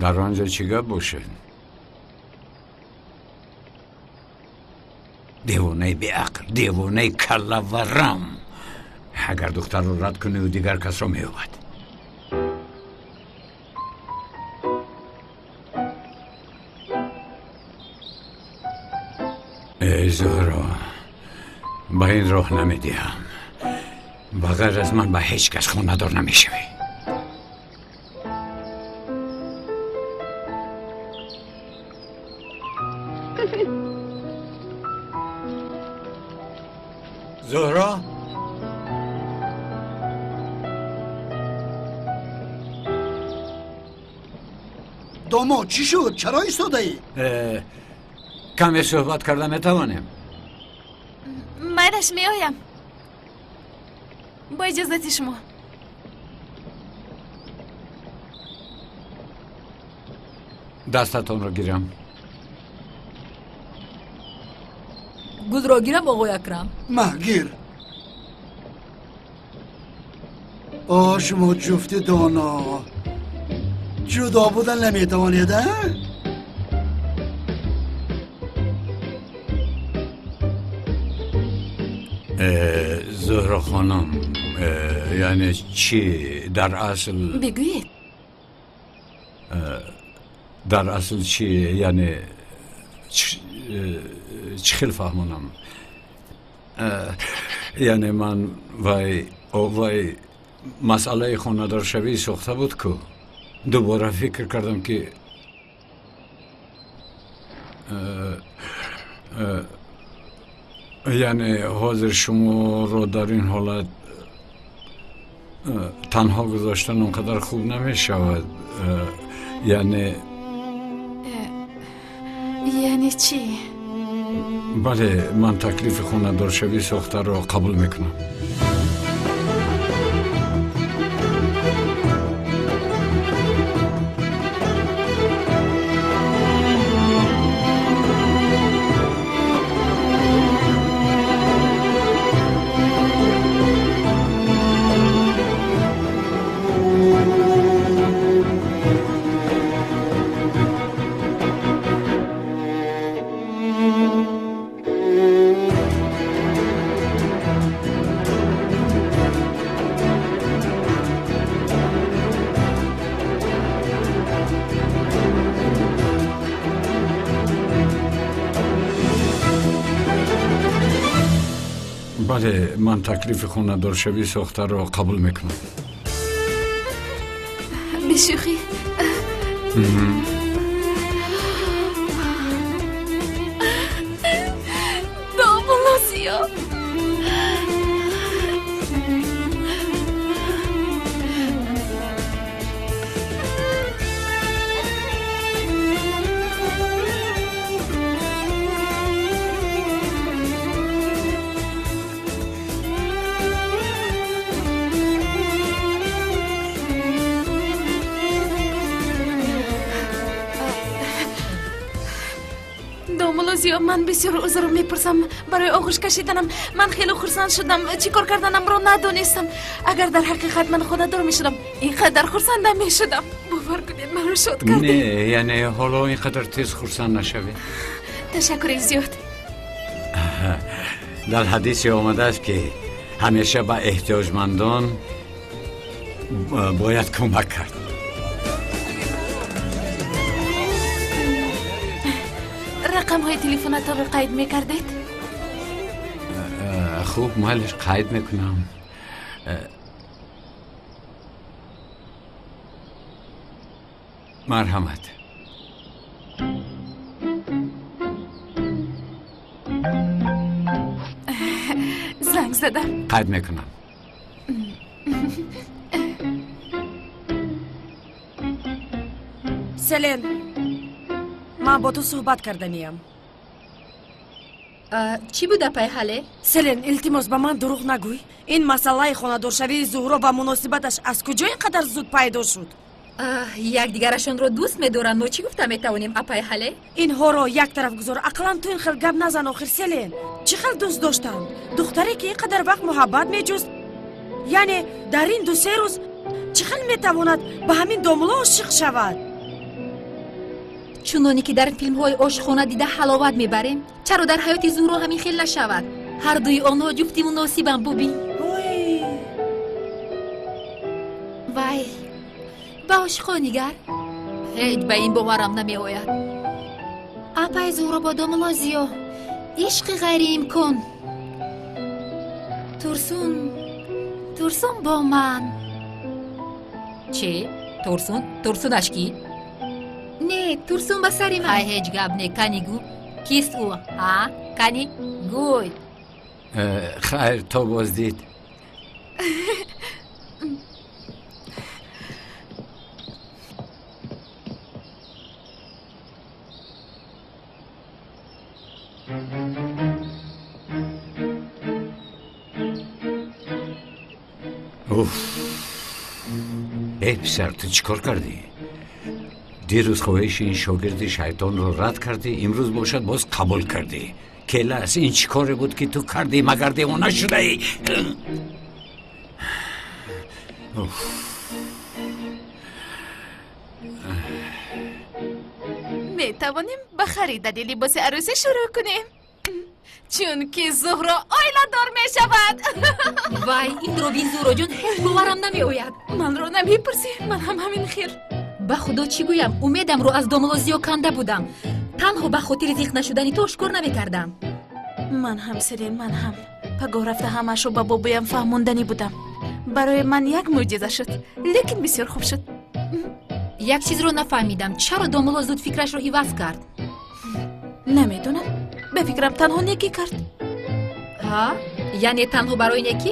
Дар он ҷо чӣ гап бошад? Девонаи беақл, девонаи каллаварам. Агар духтарро рад кунӣ, ӯ дигар касро меёбад. Эй Зуҳро, ба ин роҳ намедиҳам. Ба ғайр аз ман ба ҳеҷ кас хонадор намешавӣ. Зуҳро? Домод, чӣ шуд? Чаро истодаӣ? Каме суҳбат карда метавонем? Майлаш, меоям. Бо иҷозати шумо. Дастатонро гирам. Гулро гирам, оғои Акрам? Ма, гир. О, шумо ҷуфти доно. Ҷудо будан наметавонед, а? Зуҳро хонум, яъне чӣ дар асл? Бигӯед. Дар асл чӣ, яъне чӣ хел фаҳмонам? Яъне ман вай масъалаи хонадоршавӣ сохта буд ку. Дубора фикр кардам ки яъне ҳозир шуморо дар ин ҳолат танҳо гузоштан он қадар хуб намешавад. Яъне яъне чӣ? Бале, ман таклифи хонадоршавӣ сохтаро қабул мекунам. Бале, ман таклифи хонадоршавӣ сохтаро қабул мекунам. Бешӯхӣ? Домулло Зиё. Домулло Зиё, ман бисёр узр мепурсам барои оғӯш кашиданам. Ман хеле хурсанд шудам, чӣ кор карданамро надонистам. Агар дар ҳақиқат ман хонадор мешудам, ин қадар хурсанд намешудам. Бовар кунед, маро шод кардед. Не, яъне ҳоло ин қадар тез хурсанд нашавед. Ташаккури зиёд. Дар ҳадисе омадааст ки ҳамеша ба эҳтиёҷмандон бояд кӯмак кард. Рақамҳои телефонатонро қайд мекардед? Хуб, майлаш, қайд мекунам. Марҳамат. Занг задам. Қайд мекунам. Селен, ман бо ту суҳбат карданиям. Чӣ буд, апай Ҳале? Селен, илтимос, ба ман дурӯғ нагӯй. Ин масъалаи хонадоршавии Зуҳро ва муносибаташ аз куҷо ин қадар зуд пайдо шуд? Якдигарашонро дӯст медоранд. Мо чӣ гуфта метавонем, апай Ҳале? Инҳоро як тараф гузор, ақаллан ту ин хел гап назан. Охир, Селен, чӣ хел дӯст доштанд? Духтаре ки ин қадар вақт муҳаббат меҷуст, яъне дар ин ду-се рӯз чӣ хел метавонад ба ҳамин домулло ошиқ шавад? Чуноне ки дар филмҳои ошхона дида ҳаловат мебарем, чаро дар ҳаёти Зуҳро ҳамин хел нашавад? Ҳар дуи онҳо ҷуфти муносибам, бубин. Вай, ба ошиқо нигар. Ҳеҷ ба ин боварам намеояд. Апай Зуҳро бо домулло Зиё, ишқи ғайриимкон. Турсун, Турсун бо ман. Чӣ? Турсун? Турсунаш кӣ? Не, Турсун ба сари ман. Ҳай, ҳеҷ гап не, кани гӯ. Кист ӯ? Ҳа? Кани гӯй. Хайр, то боздид. Уф! Эй писар, ту чӣ кор кардӣ? Дирӯз хоҳиши ин шогирди шайтонро рад кардӣ, имрӯз бошад боз қабул кардӣ. Келас, ин чӣ коре буд, ки ту кардӣ, магар девона шудаӣ? Метавонем ба харидани либоси арӯсӣ шурӯъ кунем, чунки Зуҳро оиладор мешавад. Вай, инро бин, Зуҳроҷон, ҳеҷ боварам намеояд. Манро намепурсӣ, ман ҳам ҳамин хел. Ба худо чӣ гӯям, умедамро аз домулло Зиё канда будам. Танҳо ба хотири зиқ нашудани ту ошкор намекардам. Ман ҳам, Селин, ман ҳам. Пагоҳ рафта ҳамаашро ба бобоям фаҳмонданӣ будам. Барои ман як мӯъҷиза шуд, лекин бисёр хуб шуд. Як чизро нафаҳмидам, чаро домулло зуд фикрашро иваз кард? Намедонам, ба фикрам танҳо некӣ кард. Ҳа? Яъне танҳо барои некӣ?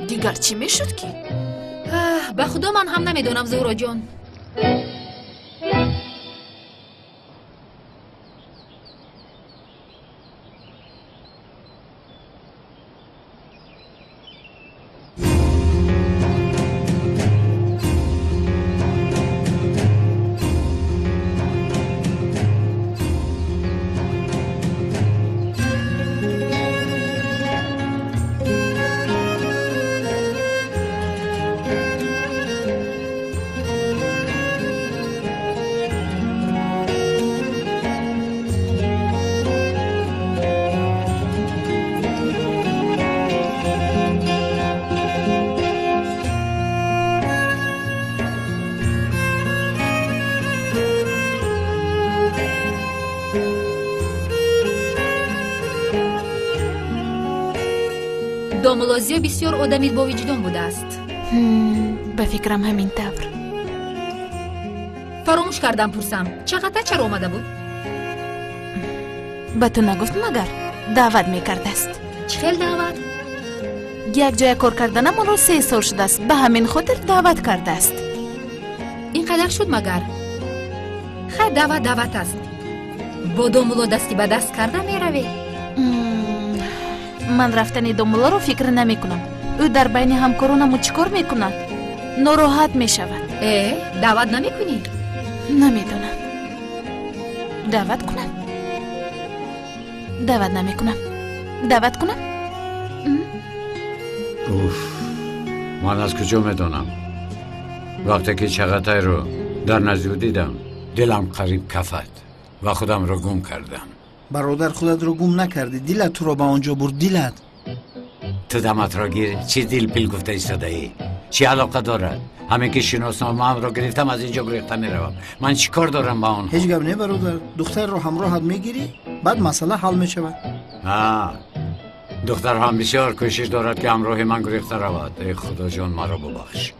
Дигар чӣ мешуд ки? Ба худо ман ҳам намедонам, Зуҳроҷон. Домулло Зиё бисёр одами бовиҷдон будааст. Ба фикрам ҳамин тавр. Фаромӯш кардам пурсам, Чағата чаро омада буд? Ба ту нагуфт магар? Даъват мекардааст. Чӣ хел даъват? Якҷоя кор карданамонро 3 сол шудааст, ба ҳамин хотир даъват кардааст. Ин қадар шуд магар? Хайр, даъват даъват аст. Бо домулло дасти ба даст карда меравед? Ман рафтани домуллоро фикр намекунам. Ӯ дар байни ҳамкоронаму чӣ кор мекунад? Нороҳат мешавад. Э, даъват намекунӣ? Намедонам. Даъват кунам? Даъват намекунам. Даъват кунам? Уф, ман аз куҷо медонам? Вақте ки Чағатайро дар назди ӯ дидам, дилам қариб кафад ва худамро гум кардам. Бародар, худатро гум накардӣ, дилат туро ба он ҷо бурд, дилат. Ту даматро гир, чӣ дилпил гуфта истодаӣ? Чӣ алоқа дорад? Ҳамин ки шиносномаамро гирифтам, аз ин ҷо гурехта меравам. Ман чӣ кор дорам ба онҳо? Ҳеҷ гап не, бародар, духтарро ҳамроҳат мегирӣ, баъд масъала ҳал мешавад. Духтар ҳам бисёр кӯшиш дорад, ки ҳамроҳи ман гурехта равад. Эй худоҷон, маро бубахш.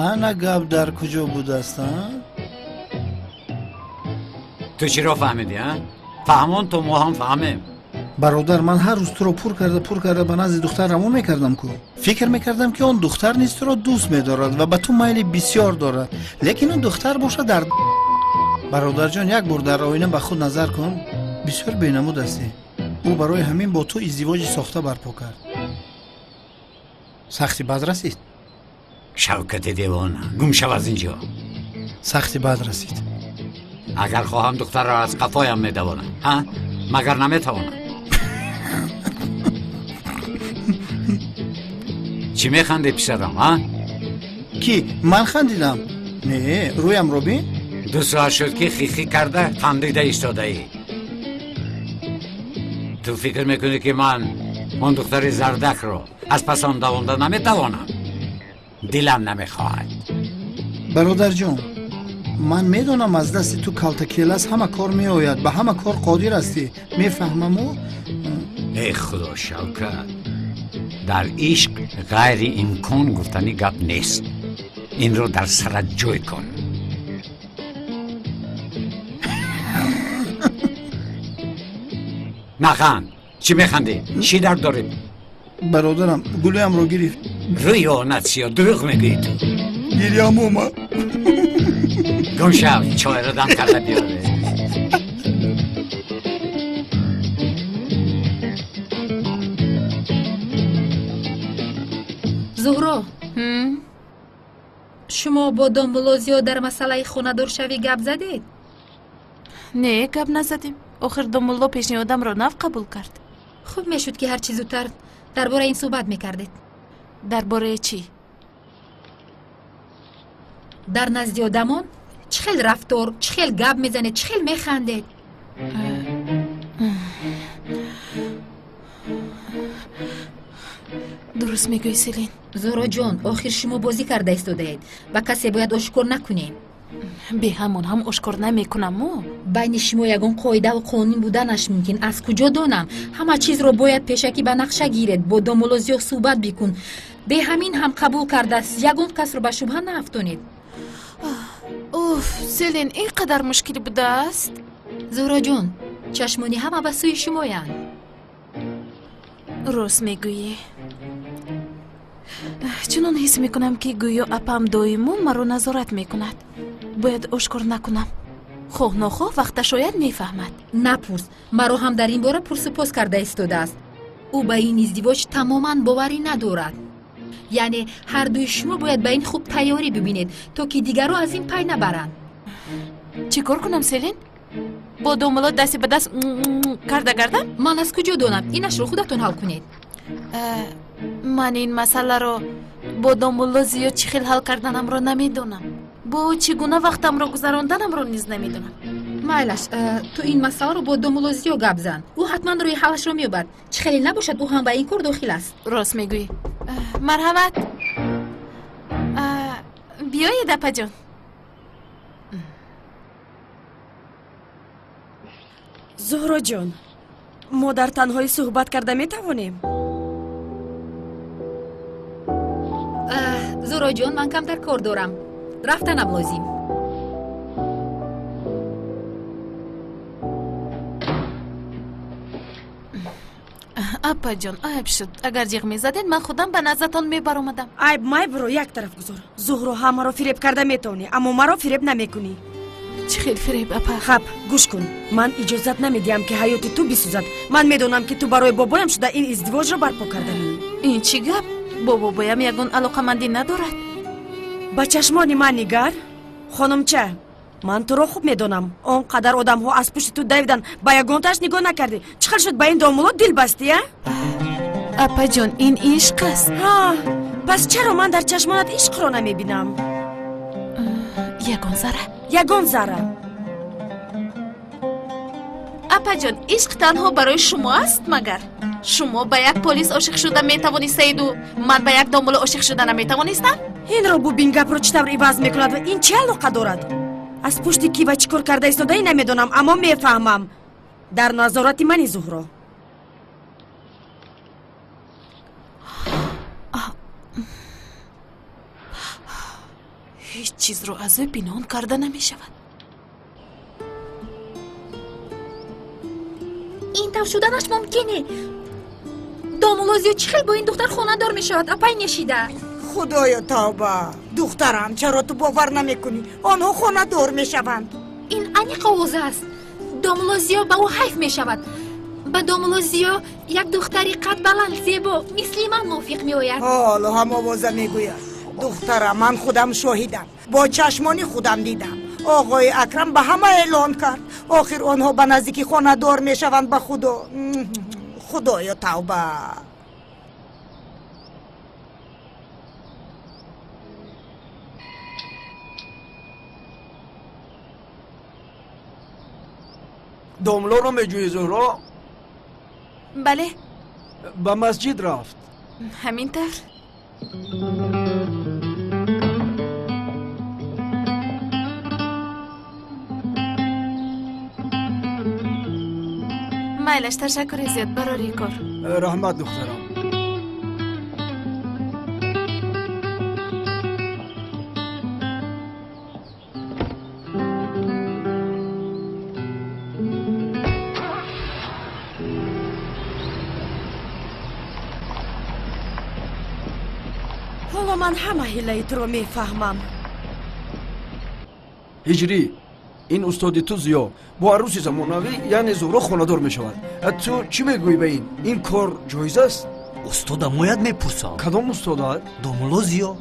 Ана гап дар куҷо будааст, а? Ту чиро фаҳмидӣ, а? Фаҳмон то мо ҳам фаҳмем. Бародар, ман ҳар рӯз туро пур карда пур карда ба назди духтар равон мекардам ку. Фикр мекардам, ки он духтар низ туро дӯст медорад ва ба ту майли бисёр дорад, лекин он духтар бошад дар. Бародарҷон, як бор дар оина ба худ назар кун, бисёр бенамуд ҳастӣ. Ӯ барои ҳамин бо ту издивоҷи сохта барпо кард. Сахти бад расид. Шавкати девона, гум шав аз ин ҷо. Сахти бад расид. Агар хоҳам, духтарро аз қафоям медавонам. Ҳа? Магар наметавонам? Чӣ механдӣ, писарам, ҳа? Кӣ? Ман хандидам? Не, рӯямро бин. 2 соат шуд ки хихӣ карда хандида истодаӣ. Ту фикр мекунӣ ки ман он духтари зардакро аз пас он давонда наметавонам? Дилам намехоҳад. Бародарҷон, ман медонам аз дасти ту калтакелас ҳама кор меояд, ба ҳама кор қодир ҳастӣ. Мефаҳмаму. Эй худо, Шавкат, дар ишқ ғайри имкон гуфтани гап нест. Инро дар сарат ҷой кун. Наханд. Чӣ механдӣ? Чӣ дард дорӣ? Бародарам, гулӯямро гирифт. Рӯи онат сиёҳ, дурӯғ мегӯӣ ту. Гирям омад. Гум шав, чойро дам карда биёре. Зуҳро, шумо бо домулло Зиё дар масъалаи хонадоршавӣ гап задед? Не, гап назадем. Охир домулло пешниҳодамро нав қабул кард. Хуб мешуд ки ҳарчи зудтар дар бораи ин суҳбат мекардед. Дар бораи чӣ? Дар назди одамон чӣ хел рафтор, чӣ хел гап мезанед, чӣ хел механдед? Дуруст мегӯӣ, Селин. Зуҳроҷон, охир шумо бозӣ карда истодаед. Ба касе бояд ошкор накунем. Бе ҳамон ҳам ошкор намекунаму. Байни шумо ягон қоидаву қонун буданаш мумкин. Аз куҷо донам? Ҳама чизро бояд пешакӣ ба нақша гиред. Бо домулло Зиё суҳбат бикун. Бе ҳамин ҳам қабул кардааст. Ягон касро ба шубҳа наафтонед. Уф, Селин, ин қадар мушкил будааст? Зуҳроҷон, чашмони ҳама ба сӯи шумоянд. Рост мегӯӣ. Чунон ҳис мекунам, ки гӯё апам доимо маро назорат мекунад. Бояд ошкор накунам. Хоҳ нохоҳ вақта шояд мефаҳмад. Напурс, маро ҳам дар ин бора пурсупос карда истодааст. Ӯ ба ин издивоҷ тамоман боварӣ надорад. Яъне ҳар дуи шумо бояд ба ин хуб тайёрӣ бибинед, то ки дигарро аз ин пай набаранд. Чӣ кор кунам, Селин? Бо домулло дасти ба даст карда гардам? Ман аз куҷо донам? Инашро худатон ҳал кунед. Ман ин масъаларо бо домулло Зиё чӣ хел ҳал карданамро намедонам. Бо ӯ чӣ гуна вақтамро гузаронданамро низ намедонам. Майлаш, ту ин масъаларо бо домулло Зиё гап зан. Ӯ ҳатман рӯи ҳалашро меёбад. Чӣ хеле набошад, ӯ ҳам ба ин кор дохил аст. Рост мегӯӣ. Марҳамат, биёед, апаҷон. Зуҳроҷон, мо дар танҳоӣ суҳбат карда метавонем? Зуҳроҷон, ман камтар кор дорам. Рафтанам лозим. Апаҷон, айб шуд. Агар ҷиғ мезадед, ман худам ба наздатон мебаромадам. Айб майбро як тараф гузор. Зуҳро, ҳамаро фиреб карда метавонӣ, аммо маро фиреб намекунӣ. Чӣ хел фиреб, апа? Хаб, гӯш кун. Ман иҷозат намедиҳам, ки ҳаёти ту бисӯзад. Ман медонам, ки ту барои бобоям шуда ин издивоҷро барпо карданӣ. Ин чӣ гап? Бо бобоям ягон алоқамандӣ надорад. Ба чашмони ман нигар, хонумча. Ман туро хуб медонам. Он қадар одамҳо аз пушти ту давиданд, ба ягонтааш нигоҳ накардӣ. Чӣ хел шуд ба ин домулло дил бастӣ, а? Апаҷон, ин ишқ аст. Ҳа, пас чаро ман дар чашмонат ишқро намебинам? Ягон зарра. Ягон зарра. Апаҷон, ишқ танҳо барои шумо аст магар? Шумо ба як полис ошиқ шуда метавонистаиду ман ба як домулло ошиқ шуда наметавонистам? Инро бубин, гапро чӣ тавр иваз мекунад ва ин чӣ алоқа дорад? Аз пушти кӣ ва чӣ кор карда истодаӣ намедонам, аммо мефаҳмам. Дар назорати мани, Зуҳро. Ҳеҷ чизро аз ӯ пинҳон карда намешавад. Ин тавр шуданаш мумкине. Домулло Зиё чӣ хел бо ин духтар хонадор мешавад, апай нешида? Худоё тавба! Духтарам, чаро ту бовар намекунӣ? Онҳо хонадор мешаванд. Ин аниқ овоза аст. Домулло Зиё ба ӯ ҳайф мешавад. Ба домулло Зиё як духтари қадбаланд, зебо мисли ман мувофиқ меояд. Ҳоло ҳам овоза мегӯяд. Духтарам, ман худам шоҳидам. Бо чашмони худам дидам. Оғои Акрам ба ҳама эълон кард. Охир онҳо ба наздики хонадор мешаванд, ба худо. Худоё тавба! Домлоро меҷӯӣ, Зуҳро? Бале. Ба масҷид рафт. Ҳамин тавр. Майлаш, ташаккури зиёд, барори кор. Раҳмат, духтарам. Ҳоло ман ҳама ҳилаи туро мефаҳмам. Ҳиҷрӣ, ин устоди ту Зиё бо арӯси замонавӣ, яъне Зуҳро, хонадор мешавад. Ту чӣ мегӯӣ ба ин? Ин кор ҷоиз аст? Устодам ояд, мепурсам. Кадом устодат? Домулло Зиё.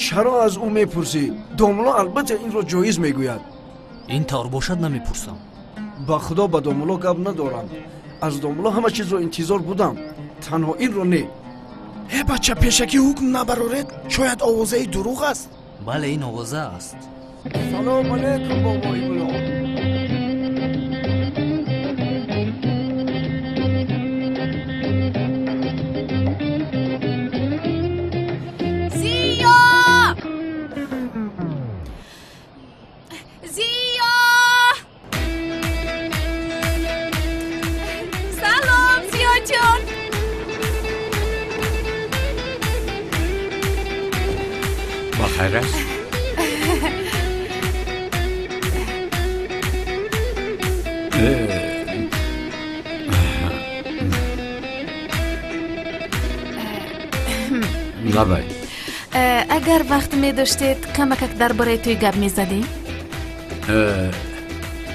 Чаро аз ӯ мепурсӣ? Домулло албатта инро ҷоиз мегӯяд. Ин тавр бошад, намепурсам. Ба худо, ба домулло гап надорам. Аз домулло ҳама чизро интизор будам, танҳо инро не. Э бача, пешакӣ ҳукм набароред, шояд овозаи дурӯғ аст. Бале, ин овоза аст. Салом алейкум, бобои мулло. Зиё! Зиё! Салом, Зиёҷон! Ба хайр аст? Лабай. Агар вақт медоштед, камакак дар бораи тӯй гап мезадем?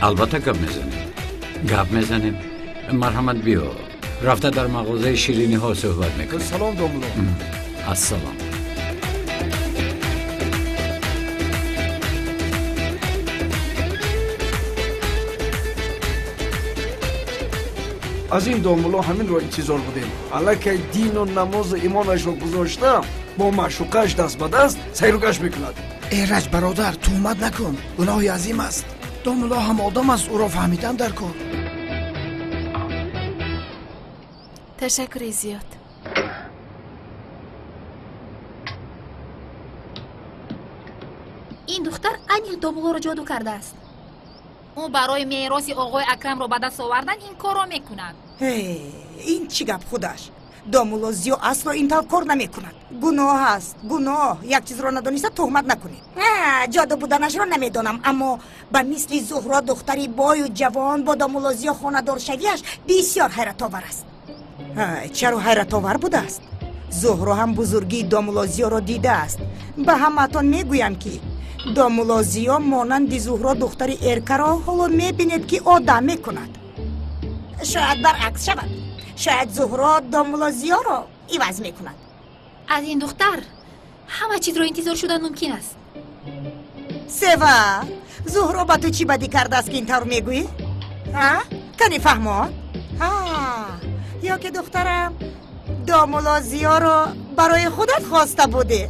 Албатта гап мезанем. Гап мезанем. Марҳамат, биё. Рафта дар мағозаи шириниҳо суҳбат мекунем. Салом, домулло. Ассалом. Аз ин домулло ҳаминро интизор будем. Аллакай дину намозу имонашро гузошта, бо маъшуқааш даст ба даст сайругашт мекунад. Эраҷ бародар, туҳмат накун, гуноҳи азим аст. Домулло ҳам одам аст, ӯро фаҳмидан дар кор. Ташаккури зиёд. Ин духтар аниқ домуллоро ҷоду кардааст. Ӯ барои мероси оғои Акрамро ба даст овардан ин корро мекунад. Ин чӣ гап худаш? Домулло Зиё асло ин тавр кор намекунад. Гуноҳ аст, гуноҳ. Як чизро надониста туҳмат накунед. Ҷоду буданашро намедонам, аммо ба мисли Зуҳро духтари бою ҷавон бо домулло Зиё хонадоршавиаш бисёр ҳайратовар аст. Чаро ҳайратовар будааст? Зуҳро ҳам бузургии домулло Зиёро дидааст. Ба ҳамаатон мегӯям, ки домулло Зиё монанди Зуҳро духтари эркаро ҳоло мебинед, ки одам мекунад. Шояд баръакс шавад. Шояд Зуҳро домулло Зиёро иваз мекунад. Аз ин духтар ҳама чизро интизор шудан мумкин аст. Сева, Зуҳро ба ту чӣ бадӣ кардааст, ки ин тавр мегӯӣ? Кани фаҳмон? Ё ки духтарам домулло Зиёро барои худат хоста будӣ?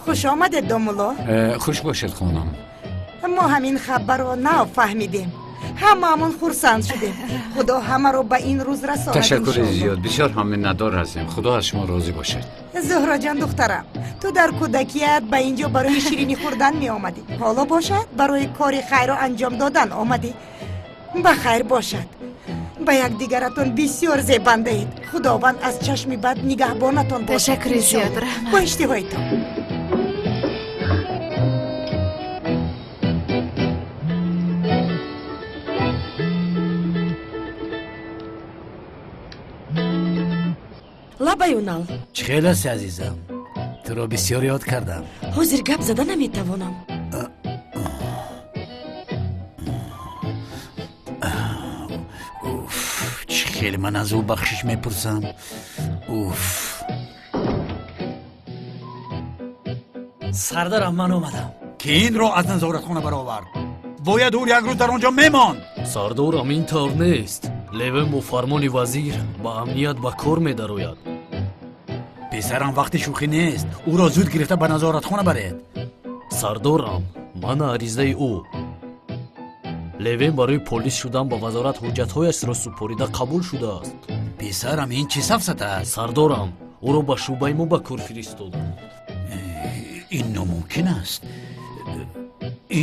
Хуш омадед, домулло. Хуш бошед, хонум. Мо ҳамин хабарро нав фаҳмидем. Ҳамаамон хурсанд шудем. Худо ҳамаро ба ин рӯз расонад. Ташаккури зиёд, бисёр ҳам миннатдор ҳастем. Худо аз шумо розӣ бошад. Зуҳроҷон духтарам, ту дар кӯдакият ба ин ҷо барои ширинӣ хӯрдан меомадӣ. Ҳоло бошад барои кори хайрро анҷом додан омадӣ. Ба хайр бошад. Ба якдигаратон бисёр зебандаед. Худованд аз чашми бад нигаҳбонатон бошад. Ташаккури зиёд, раҳмат. Бо иштиҳоитон. Лабай, Унал. Чӣ хел ҳасти, азизам? Туро бисёр ёд кардам. Ҳозир гап зада наметавонам. Уф, чӣ хел ман аз ӯ бахшиш мепурсам. Уф. Сардарам, ман омадам. Ки инро аз назоратхона баровард? Бояд ӯ як рӯз дар он ҷо мемонд. Сардорам, ин тавр нест. Левен бо фармони вазир ба амният ба кор медарояд. Писарам, вақти шӯхӣ нест. Ӯро зуд гирифта ба назоратхона баред. Сардорам, ман аризаи ӯ. Левен барои полис шудан ба вазорат ҳуҷҷатҳояшро супорида қабул шудааст. Писарам, ин чӣ сафсата аст? Сардорам, ӯро ба шӯъбаи мо ба кор фиристоданд. Ин номумкин аст.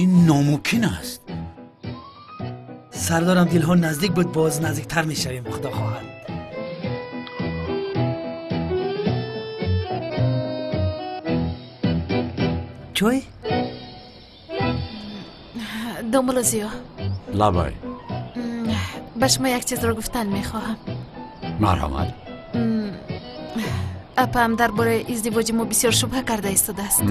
Ин номумкин аст. Сардорам, дилҳо наздик буд, боз наздиктар мешавем, худо хоҳад. Чой? Домулло Зиё. Лабай. Ба шумо як чизро гуфтан мехоҳам. Марҳамат. Апаам дар бораи издивоҷи мо бисёр шубҳа карда истодааст.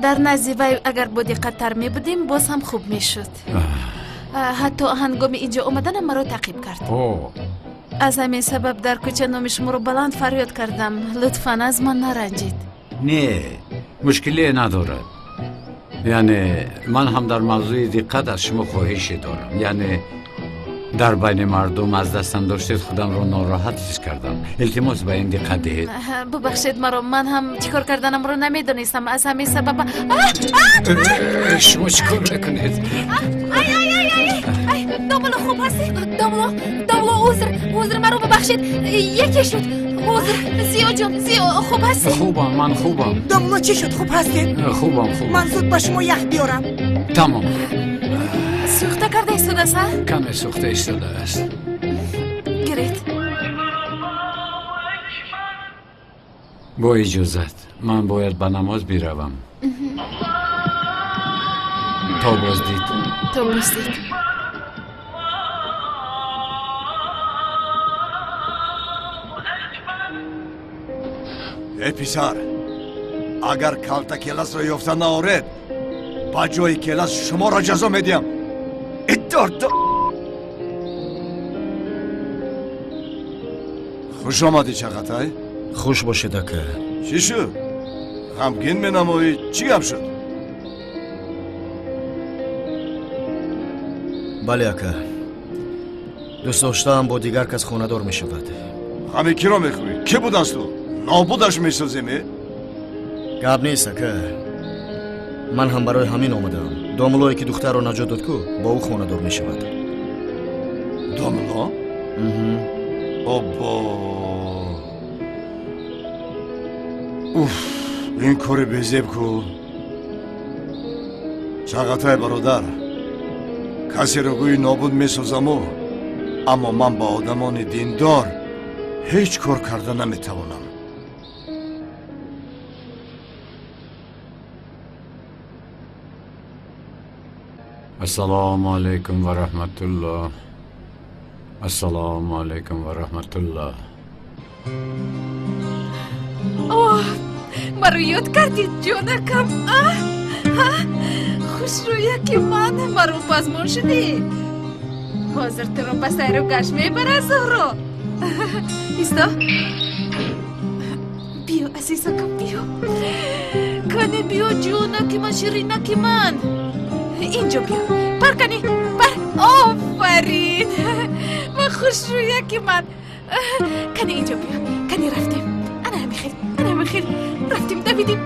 Дар назди вай агар бодиққаттар мебудем, боз ҳам хуб мешуд. Ҳатто ҳангоми инҷо омаданам маро таъқиб кард. Аз ҳамин сабаб дар кӯча номи шуморо баланд фарёд кардам. Лутфан аз ман наранҷед. Не, мушкилие надорад. Яъне ман ҳам дар мавзӯи диққат аз шумо хоҳише дорам. Яъне дар байни мардум аз дастам доштед, худамро нороҳат ҳис кардам. Илтимос, ба ин диққат диҳед. Бубахшед маро, ман ҳам чӣ кор карданамро намедонистам. Аз ҳамин сабаб. Шумо чӣ кор мекунед? Ай, домулло, хуб ҳастӣ? Домулло, домулло, узр, узр, маро бубахшед. Яке шуд. Узр, Зиё ҷон, Зиё, хуб ҳастӣ? Хубам, ман хубам. Домулло, чӣ шуд, хуб ҳастед? Хубам, хубам. Ман зуд ба шумо ях биёрам. Тамом. Сӯхта карда истодааст, а? Каме сӯхта истодааст. Гиред. Бо иҷозат, ман бояд ба намоз биравам. То боздид. То боздид. Эй писар, агар калта келасро ёфта наоред, ба ҷои келас шуморо ҷазо медиҳам. Хуш омадӣ, Чағатай. Хуш бошед, ака. Чӣ шуд? Ғамгин менамоӣ? Чӣ гап шуд? Бале, ака. Дӯст доштаам бо дигар кас хонадор мешавад. Ғами киро мехӯрӣ? Кӣ будааст ӯ? Нобудаш месозем, э? Гап нест, ака. Ман ҳам барои ҳамин омадаам. Домуллое ки духтарро наҷот дод ку, бо ӯ хонадор мешавад. Домулло? Оббо! Уф, ин кори безеб ку. Чағатай бародар, касеро гӯи нобуд месозаму, аммо ман ба одамони диндор ҳеҷ кор карда наметавонам. Ассалому алайкум ва раҳматуллоҳ. Ассалому алайкум ва раҳматуллоҳ. Оҳ, маро ёд кардед, ҷонакам? Хушрӯяки ман, маро пазмон шудӣ. Ҳозир туро ба сайру гашт мебарад Зуҳро. Исто. Биё, азизакам, биё. Кане биё, ҷонаки ман, ширинаки ман. Инҷо биё. Пар кани, пар. Офарин. Ман хушрӯяки ман. Кани инҷо биё. Кани рафтем. Ана ҳамихел, ана ҳамихел. Рафтем, давидем.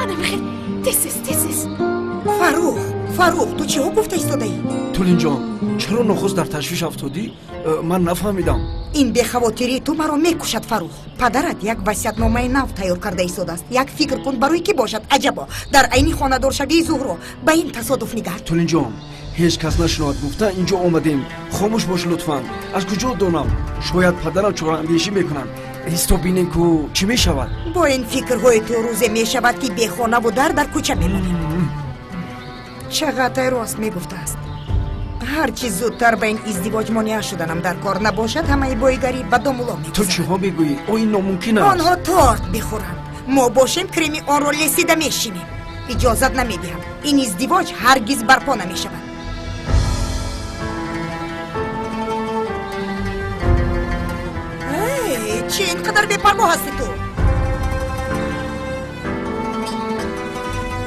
Ана ҳамихел. Тез, тез, тез. Фаррух, Фаррух, ту чиҳо гуфта истодаӣ? Тулинҷон, чаро нохуст дар ташвиш афтодӣ? Ман нафаҳмидам. Ин бехавотирии ту маро мекушад, Фаррух. Падарат як васиятномаи нав тайёр карда истодааст. Як фикр кун, барои кӣ бошад? Аҷабо, дар айни хонадоршавии Зуҳро ба ин тасодуф нигар. Тулинҷон, ҳеҷ кас нашунавад гуфта инҷо омадем. Хомӯш бош лутфан. Аз куҷо донам? Шояд падарам чораандешӣ мекунанд. Исто бинем ку чӣ мешавад. Бо ин фикрҳои ту рӯзе мешавад, ки бехонаву дар дар кӯча мемонем. Чағатай рост мегуфтааст. Ҳар чӣ зудтар ба ин издивоҷ монеа шуданам дар кор набошад, ҳамаи боигарӣ ба домулло мегузарад. Ту чиҳо мегӯӣ? О, ин номумкин аст. Онҳо торт бихӯранд, мо бошем креми онро лесида мешинем. Иҷозат намедиҳам. Ин издивоҷ ҳаргиз барпо намешавад. Эй, чӣ ин қадар бепарво ҳастӣ ту?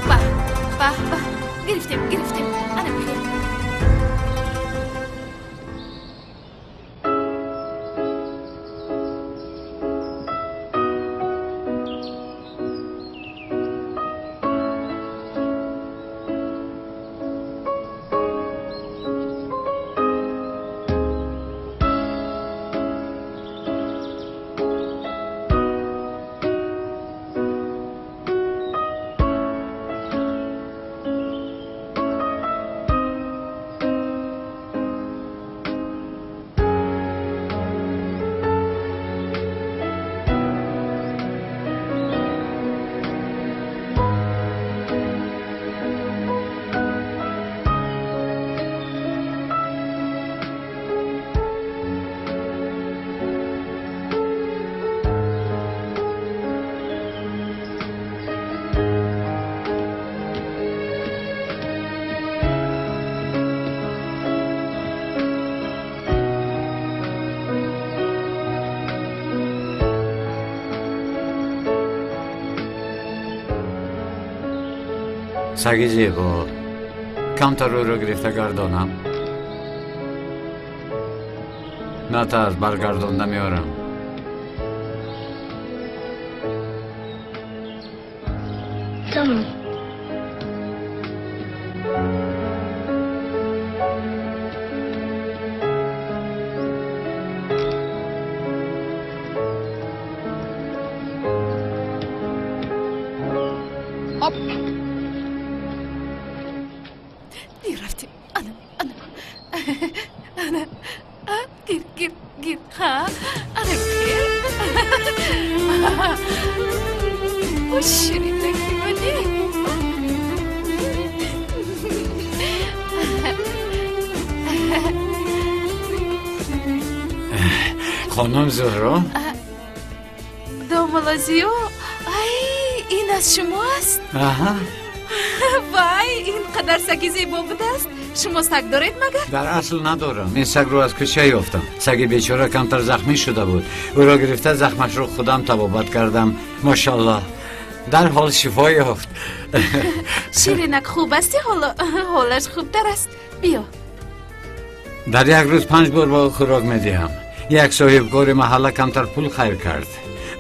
Ба ба ба, Гирифтем, гирифтем. Ана бихел. Саги зебо, камтар ӯро гирифта гардонам. Натарс, баргардонда меорам. Tamam. Hop. Рафтем. Ана, ана. Ана. Гир, гир, гир. Ха. Ана гир. О, ширинаки мани. Хонум Зуҳро? Домулло Зиё? Ай, ин аз шумо аст? Аҳа. Вай, ин қадар саги зебо будааст. Шумо саг доред магар? Дар асл надорам. Ин сагро аз кӯча ёфтам. Саги бечора камтар захмӣ шуда буд. Ӯро гирифта захмашро худам табобат кардам. Мошаллоҳ, дарҳол шифо ёфт. Ширинак хуб асти ҳоло? Ҳолаш хубтар аст. Биё. Дар як рӯз 5 бор ба ӯ хӯрок медиҳам. Як соҳибкори маҳалла камтар пул хайр кард.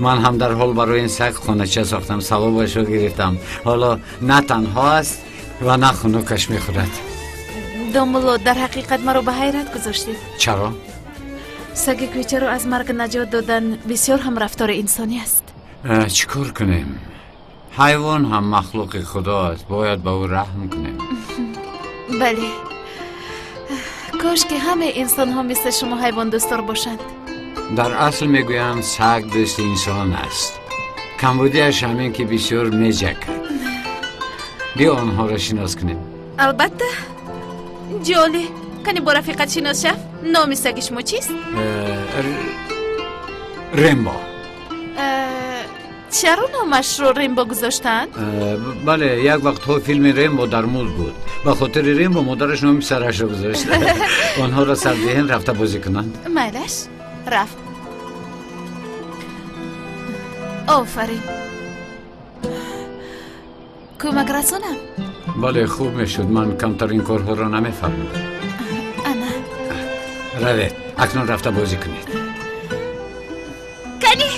Ман ҳам дарҳол барои ин саг хонача сохтам, савобашро гирифтам. Ҳоло на танҳо аст ва на хунукаш мехӯрад. Домулло, дар ҳақиқат маро ба ҳайрат гузоштед. Чаро? Саги кӯчаро аз марг наҷот додан бисёр ҳам рафтори инсонӣ аст. Чӣ кор кунем? Ҳайвон ҳам махлуқи худо аст, бояд ба ӯ раҳм кунем. Бале, кош ки ҳамаи инсонҳо мисли шумо ҳайвондӯстдор бошанд. Дар асл мегӯянд саг дӯсти инсон аст. Камбудиаш ҳамин ки бисёр меҷакад. Биё онҳоро шинос кунем. Албатта. Ҷоле, кани бо рафиқат шинос шав. Номи саги шумо чист? Рембо. Чаро номашро Рембо гузоштаанд? Бале, як вақтҳо филми Рембо дар муд буд. Ба хотири Рембо модараш номи писарашро гузошт. Онҳоро сардиҳен рафта бозӣ кунанд. Майлаш, рафт. Офарин. Кӯмак расонам? Бале, хуб мешуд. Ман камтар ин корҳоро намефаҳмам. Ана. Равед, акнун рафта бозӣ кунед. Кани!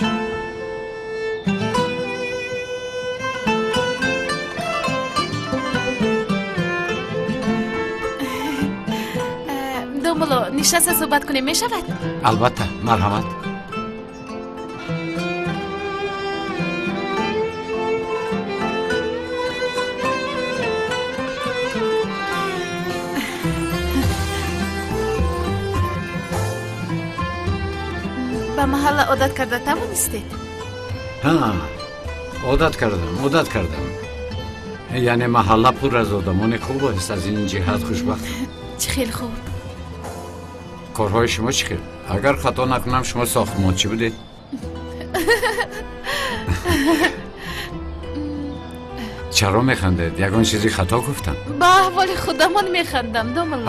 Домулло, нишаста суҳбат кунем мешавад? Албатта, марҳамат. Ба маҳалла одат карда тавонистед? Ҳа, одат кардам, одат кардам. Яъне маҳалла пур аз одамони хуб аст, аз ин ҷиҳат хушбахтам. Чӣ хел хуб. Корҳои шумо чӣ хел? Агар хато накунам, шумо сохтмончӣ будед? Чаро механдед? Ягон чизи хато гуфтам? Ба аҳволи худамон механдам, домулло.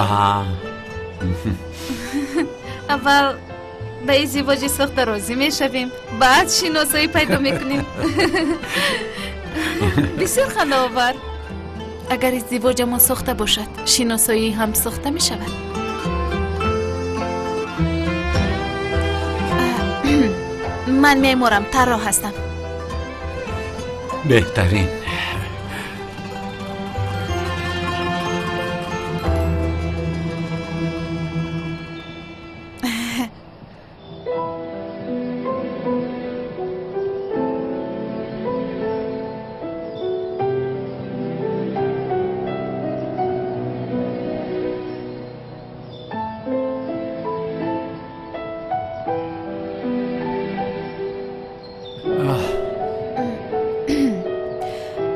Аввал ба издивоҷи сохта розӣ мешавем, баъд шиносоӣ пайдо мекунем. Бисёр хандаовар. Агар издивоҷамон сохта бошад, шиносоӣ ҳам сохта мешавад. Ман меъморам, тарроҳ ҳастам. Беҳтарин.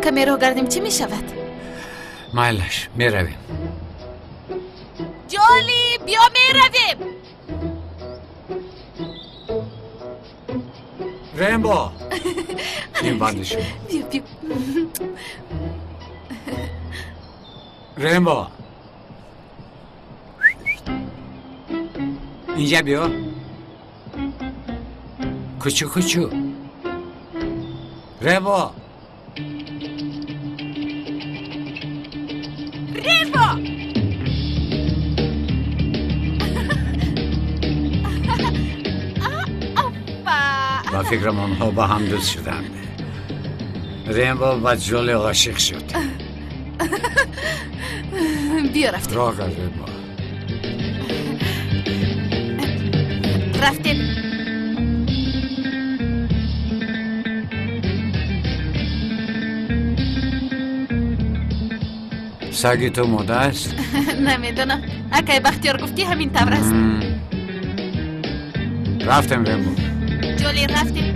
Каме роҳ гардем, чӣ мешавад? Майлаш, меравем. Ҷоли, биё меравем. Рембо, ин банди шумо. Биё, биё. Рембо, инҷа биё. Кучу кучу. Рембо. Рембо! Ба фикрам, онҳо ба ҳам дӯст шуданд. Рембо ба Ҷоли ошиқ шуд. Биё, рафтем. Роҳ гард, Рембо. Рафтем. Саги ту мода аст? Намедонам, акай Бахтиёр гуфт, ки ҳамин тавр аст. Рафтем, Рембо. Ҷоли, рафтем.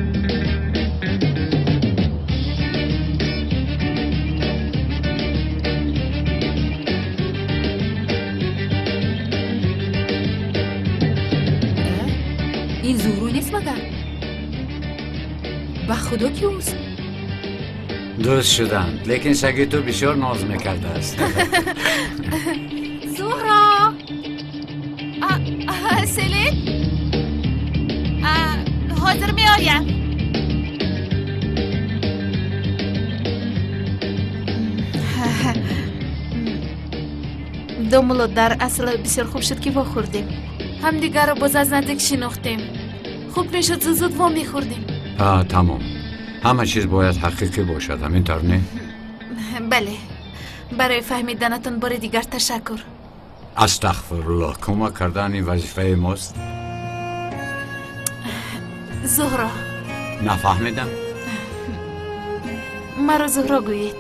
Ин Зуҳро нест магар? Ба худо, ки ӯст. Дӯст шуданд, лекин саги ту бисёр ноз мекардааст. Зуҳро! Селин, ҳозир меоям. Домулло, дар асл бисёр хуб шуд, ки вохӯрдем. Ҳамдигарро боз аз наздик шинохтем. Хуб мешуд, зуд зуд во мехӯрдем. Тамом, ҳама чиз бояд ҳақиқӣ бошад, ҳамин тавр не? Бале. Барои фаҳмиданатон бори дигар ташаккур. Астағфируллоҳ, кӯмак кардан ин вазифаи мост. Зуҳро. Нафаҳмидам. Маро Зуҳро гӯед.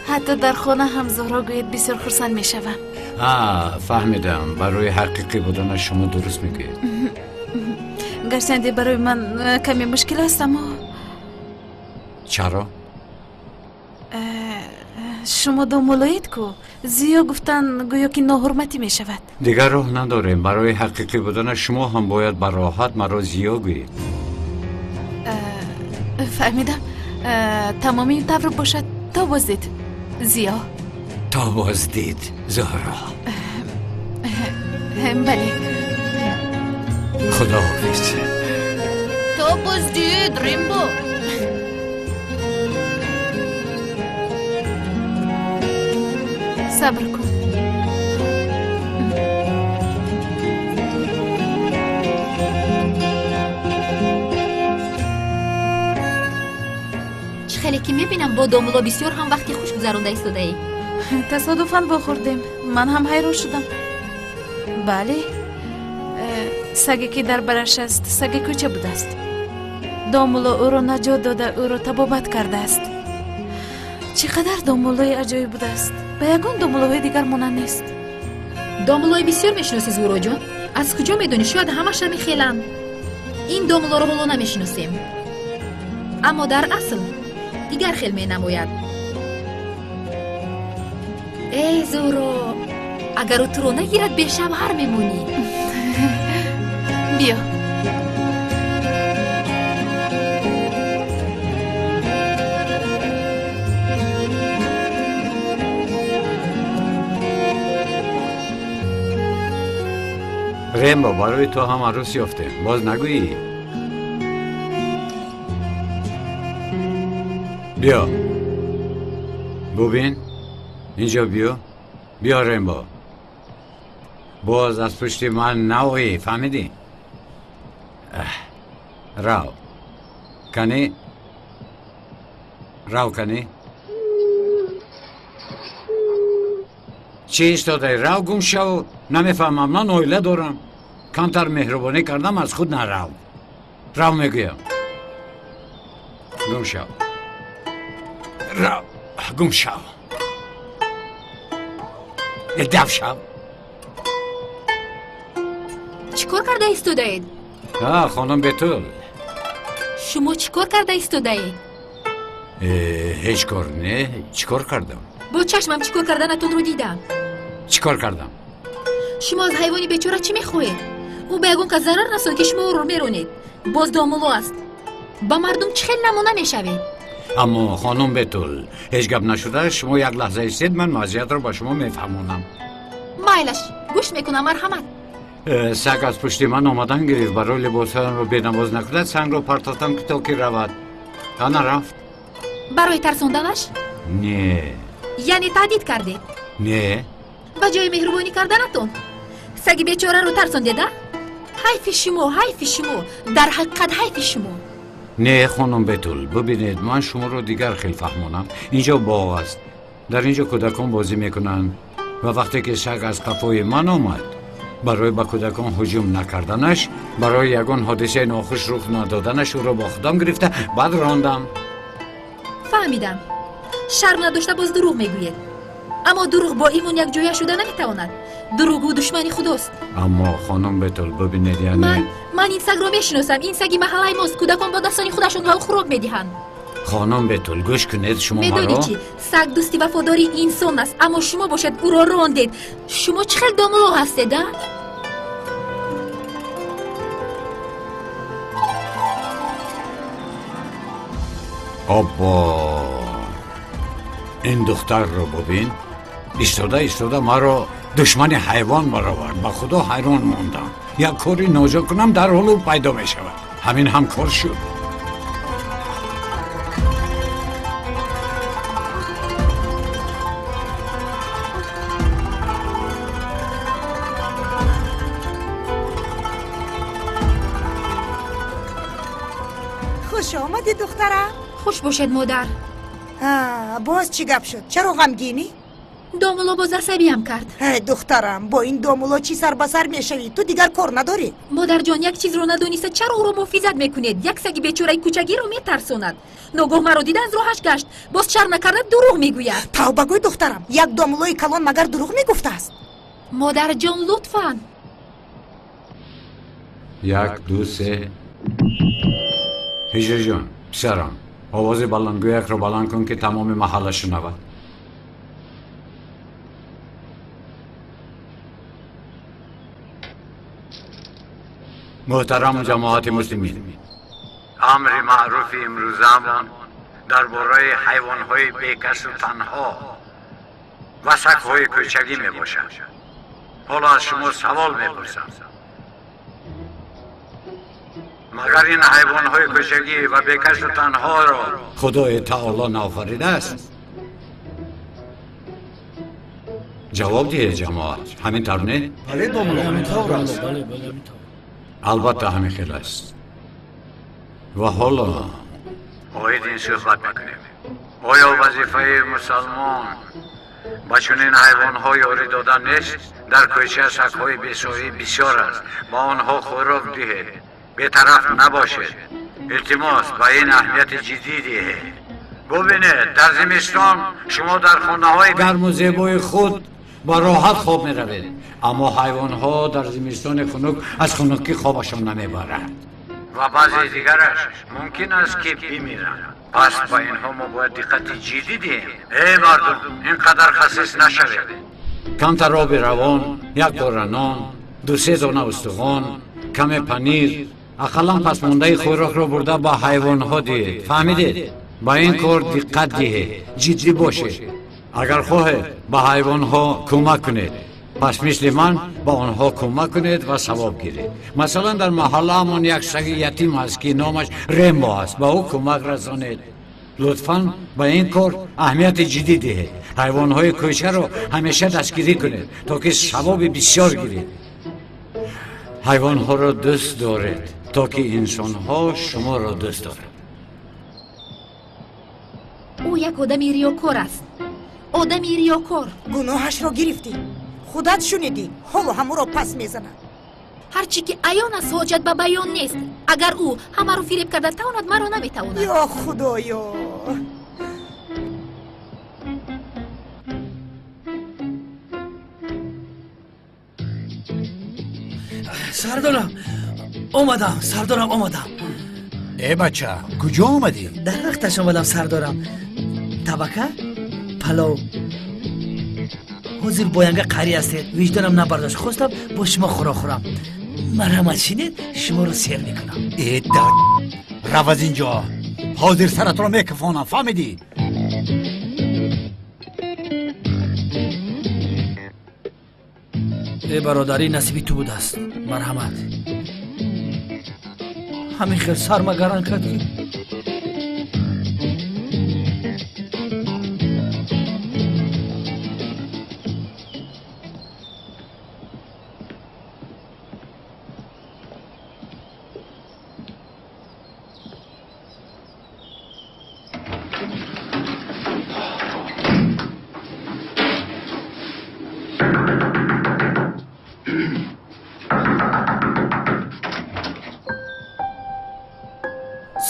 Ҳатто дар хона ҳам Зуҳро гӯед, бисёр хурсанд мешавам. Фаҳмидам, барои ҳақиқӣ буданаш шумо дуруст мегӯед. Гарчанде барои ман каме мушкил аст, аммо Чаро? Шумо домуллоед ку, Зиё гуфтан гӯё ки ноҳурматӣ мешавад. Дигар роҳ надорем. Барои ҳақиқӣ буданаш шумо ҳам бояд ба роҳат маро Зиё гӯед. Фаҳмидам. Тамоми ин тавр бошад. То боздид, Зиё. То боздид, Зуҳро. Бале. Худоҳофиз. То боздид, Рембо. Сабр кун. Чӣ хеле ки мебинам, бо домулло бисёр ҳам вақти хуш гузаронда истодаӣ. Тасодуфан вохӯрдем, ман ҳам ҳайрон шудам. Бале, саге ки дар бараш аст, саги кӯча будааст. Домулло ӯро наҷот дода, ӯро табобат кардааст. Чӣ қадар домуллои аҷоиб будааст, ба ягон домуллоҳои дигар монанд нест. Домуллои бисёр мешиносӣ, Зуҳроҷон? Аз куҷо медонӣ? Шояд ҳамаша мехеланд. Ин домуллоро ҳоло намешиносем, аммо дар асл дигар хел менамояд. Э, Зуҳро, агар ӯ туро нагирад, бешавҳар мемонӣ. Биё. Рембо, барои ту ҳам арӯс ёфтем, боз нагӯӣ? Биё, Бубин, инҷо биё. Биё Рембо. Боз аз пушти ман наоӣ, фаҳмидӣ? Рав. Кани? Рав кани? Чӣ истодаӣ? Рав гум шав. Намефаҳмам, ман оила дорам. Камтар меҳрубонӣ кардам, аз худ нарав. Рав мегӯям. Гум шав. Рав, гум шав. Дав шав. Чӣ кор карда истодаед? Хонум Бетул. Шумо чӣ кор карда истодаед? Ҳеҷ кор не. Чӣ кор кардам? Бо чашмам чӣ кор карданатонро дидам. Чӣ кор кардам? Шумо аз ҳайвони бечора чӣ мехоҳед? Ӯ ба ягон кас зарар расонд, ки шумо ӯро меронед. Боз домулло аст. Ба мардум чӣ хел намуна мешавед? Аммо хонум Бетул, ҳеҷ гап нашуда, шумо як лаҳза истед, ман вазъиятро ба шумо мефаҳмонам. Майлаш, гӯш мекунам, марҳамат. Саг аз пушти ман омадан гирифт, барои либосҳоямро бенавоз накунад, сангро партофтам, ки то ки равад. Ана рафт. Барои тарсонданаш? Не. Яъне таҳдид кардед? Не. Ба ҷои меҳрубонӣ карданатон саги бечораро тарсондед, а? Ҳайфи шумо, ҳайфи шумо, дар ҳақиқат ҳайфи шумо. Не, хонум Бетул, бубинед, ман шуморо дигар хел фаҳмонам. Инҷо боғ аст. Дар инҷо кӯдакон бозӣ мекунанд ва вақте ки саг аз қафои ман омад, барои ба кӯдакон ҳуҷум накарданаш, барои ягон ҳодисаи нохуш рух надоданаш ӯро бо худам гирифта баъд рондам. Фаҳмидам. Шарм надошта боз дурӯғ мегӯед. Аммо дурӯғ бо имон якҷоя шуда наметавонад. Дурӯғгӯ душмани худост. Аммо хонум Бетул, бубинед, яъне ман ин сагро мешиносам. Ин саги маҳаллаи мост. Кӯдакон бо дастони худашон ба ӯ хӯрок медиҳанд. Хонум Бетул, гӯш кунед, шумо маро медонед чӣ? Саг дӯсти вафодори инсон аст, аммо шумо бошад ӯро рондед. Шумо чӣ хел домулло ҳастед, а? Оббо, ин духтарро бубин. Истода истода маро душмани ҳайвон баровард. Ба худо ҳайрон мондам. Як кори ноҷо кунам, дарҳол ӯ пайдо мешавад. Ҳамин ҳам кор шуд. Хуш омадӣ, духтарам. Хуш бошед, модар. Боз чӣ гап шуд? Чаро ғамгинӣ? Домулло боз асабиям кард. Духтарам, бо ин домулло чӣ сар ба сар мешавӣ? Ту дигар кор надорӣ? Модарҷон, як чизро надониста чаро ӯро муҳофизат мекунед? Як саги бечораи кӯчагиро метарсонад. Ногоҳ маро дида аз роҳаш гашт. Боз шарм накарда дурӯғ мегӯяд. Тавба гӯй, духтарам, як домуллои калон магар дурӯғ мегуфтааст? Модарҷон, лутфан. 1, 2, 3. Ҳиҷриҷон, писарам, овози баландгӯякро баланд кун, ки тамоми маҳалла шунавад. Муҳтарам ҷамоати муслимин, амри маъруфи имрӯзаамон дар бораи ҳайвонҳои бекасу танҳо ва сагҳои кӯчагӣ мебошад. Ҳоло аз шумо савол мепурсам: магар ин ҳайвонҳои кӯчагӣ ва бекасу танҳоро Худои таоло наофаридааст? Ҷавоб диҳед, ҷамоат, ҳамин тавр не? Бале, домулло, ҳамин тавр аст. Албатта ҳамин хел аст. Ва ҳоло оид ин суҳбат мекунем. Оё вазифаи мусалмон ба чунин ҳайвонҳо ёрӣ додан нест? Дар кӯча сагҳои бесоҳиб бисёр аст. Ба онҳо хӯрок диҳед, бетараф набошед. Илтимос, ба ин аҳамияти ҷиддӣ диҳед. Бубинед, дар зимистон шумо дар хонаҳои гарму зебои худ ба роҳат хоб меравед, аммо ҳайвонҳо дар зимистони хунук аз хунукӣ хобашон намебаранд ва баъзе дигараш мумкин аст, ки бимиранд. Пас ба инҳо мо бояд диққати ҷиддӣ диҳем. Эй мардум, ин қадар хасис нашавед. Камтар оби равон, як пора нон, 2-3 дона устухон, каме панир, ақаллан пасмондаи хӯрокро бурда ба ҳайвонҳо диҳед. Фаҳмидед? Ба ин кор диққат диҳед, ҷиддӣ бошед. Агар хоҳед ба ҳайвонҳо кӯмак кунед, пас мисли ман ба онҳо кӯмак кунед ва савоб гиред. Масалан, дар маҳаллаамон як саги ятим аст, ки номаш Рембо аст. Ба ӯ кӯмак расонед. Лутфан ба ин кор аҳамияти ҷиддӣ диҳед. Ҳайвонҳои кӯчаро ҳамеша дастгирӣ кунед, то ки савоби бисёр гиред. Ҳайвонҳоро дӯст доред, то ки инсонҳо шуморо дӯст доранд. Ӯ як одами риёкор аст. Одами риёкор. Гуноҳашро гирифтӣ. Худат шунидӣ, ҳоло ҳам ӯро пас мезанад. Ҳарчи ки аён аст, ҳоҷат ба баён нест. Агар ӯ ҳамаро фиреб карда тавонад, маро наметавонад. Ё Худоё! Сардорам, омадам, сардорам, омадам. Э бача, куҷо омадӣ? Дар вақташ омадам, сардорам. Табака, палов. Ҳозир боянга қарӣ ҳастед, виҷдонам набардошт, хостам бо шумо хӯрок хӯрам. Марҳамат, шинед, шуморо сер мекунам. Э да, рав аз инҷо. Ҳозир саратро мекафонам, фаҳмидӣ? Э бародарӣ, насиби ту будааст. Марҳамат. Ҳамин хел сармагаран кард ки.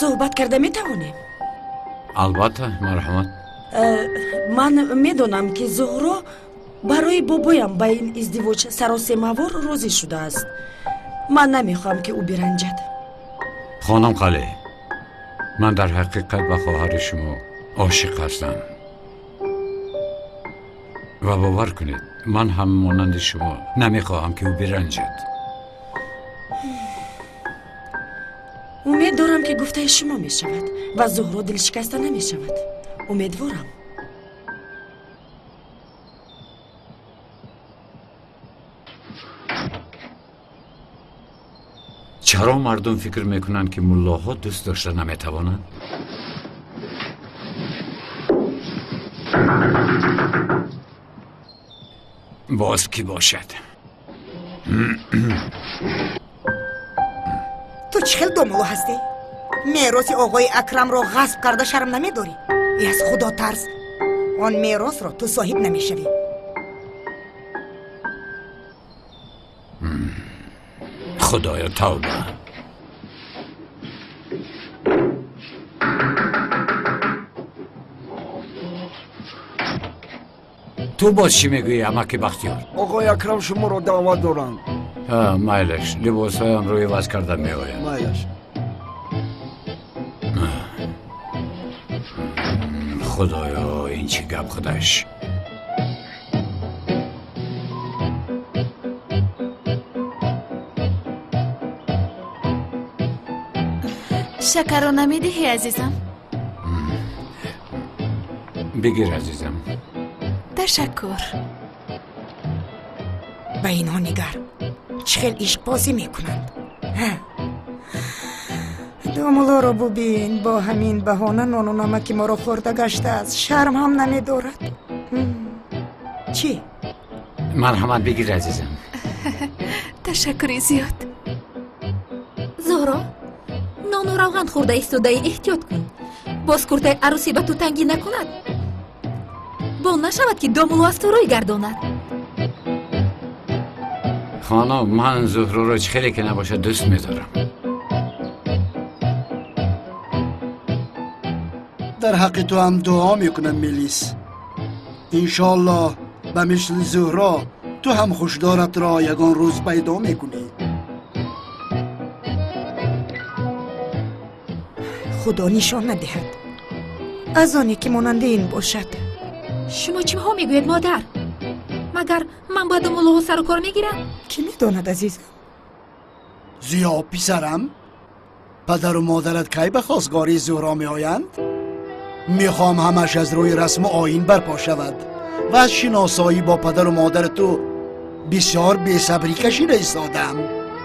Суҳбат карда метавонем? Албатта, марҳамат. Ман медонам, ки Зуҳро барои бобоям ба ин издивоҷ саросемавор розӣ шудааст. Ман намехоҳам, ки ӯ биранҷад. Хонум Қале, ман дар ҳақиқат ба хоҳари шумо ошиқ ҳастам. Ва бовар кунед, ман ҳам монанди шумо намехоҳам, ки ӯ биранҷад. Умед дорам, ки гуфтаи шумо мешавад ва Зуҳро дилшикаста намешавад. Умедворам. Чаро мардум фикр мекунанд, ки муллоҳо дӯст дошта наметавонанд? Боз кӣ бошад? Ту чӣ хел домулло ҳастӣ? Мероси оғои Акрамро ғасб карда шарм намедорӣ? Э аз Худо тарс. Он меросро ту соҳиб намешавӣ. Худоё, тавба. Ту боз чӣ мегӯӣ, амаки Бахтиёр? Оғои Акрам шуморо даъват доранд. Майлаш, либосҳоямро иваз карда меоям. Майлаш. Худоё, ин чӣ гап худаш? Шакарро намедиҳӣ, азизам? Бигир, азизам. Ташаккур. Ба инҳо нигар, чӣ хел ишқбозӣ мекунанд. Домуллоро бубин, бо ҳамин баҳона нону намаки моро хӯрда гаштааст, шарм ҳам намедорад. Чӣ? Марҳамат, бигир, азизам. Ташаккури зиёд. Зуҳро, нону равған хӯрда истодаӣ, эҳтиёт кун. Боз куртаи арӯсӣ ба ту тангӣ накунад. Бо нашавад, ки домулло аз ту рӯй гардонад. Хонум, ман Зуҳроро чӣ хеле ки набошад дӯст медорам. Дар ҳаққи ту ҳам дуо мекунам, Мелис. Иншоаллоҳ ба мисли Зуҳро ту ҳам хушдоратро ягон рӯз пайдо мекунӣ. Худо нишон надиҳад аз оне ки монанди ин бошад. Шумо чиҳо мегӯед, модар? Магар ман ба домуллоҳо сару кор мегирам? Кӣ медонад, азизам? Зиё, писарам, падару модарат кай ба хостгории Зуҳро меоянд? Мехоҳам ҳамаш аз рӯи расму оин барпо шавад ва аз шиносоӣ бо падару модари ту бисёр бесабрӣ кашида истодам.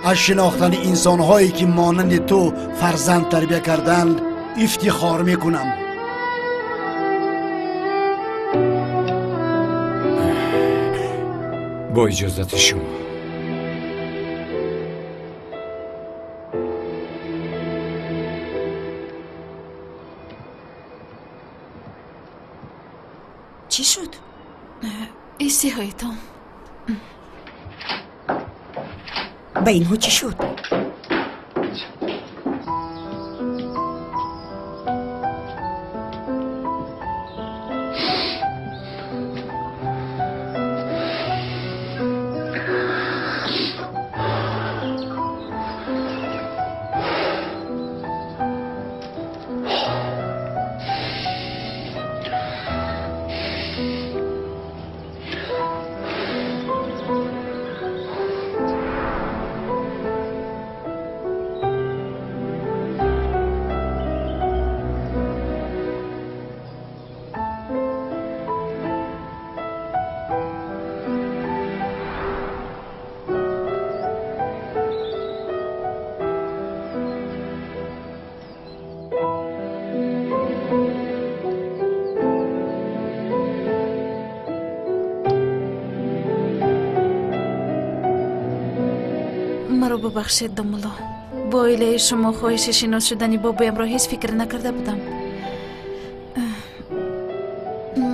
Аз шинохтани инсонҳое ки монанди ту фарзанд тарбия карданд ифтихор мекунам. Бо иҷозати шумо. Чӣ шуд? Истиҳоитон. Ба инҳо чӣ шуд? Маро бубахшед, домулло. Бо оилаи шумо хоҳиши шинос шудани бобоямро ҳеҷ фикр накарда будам.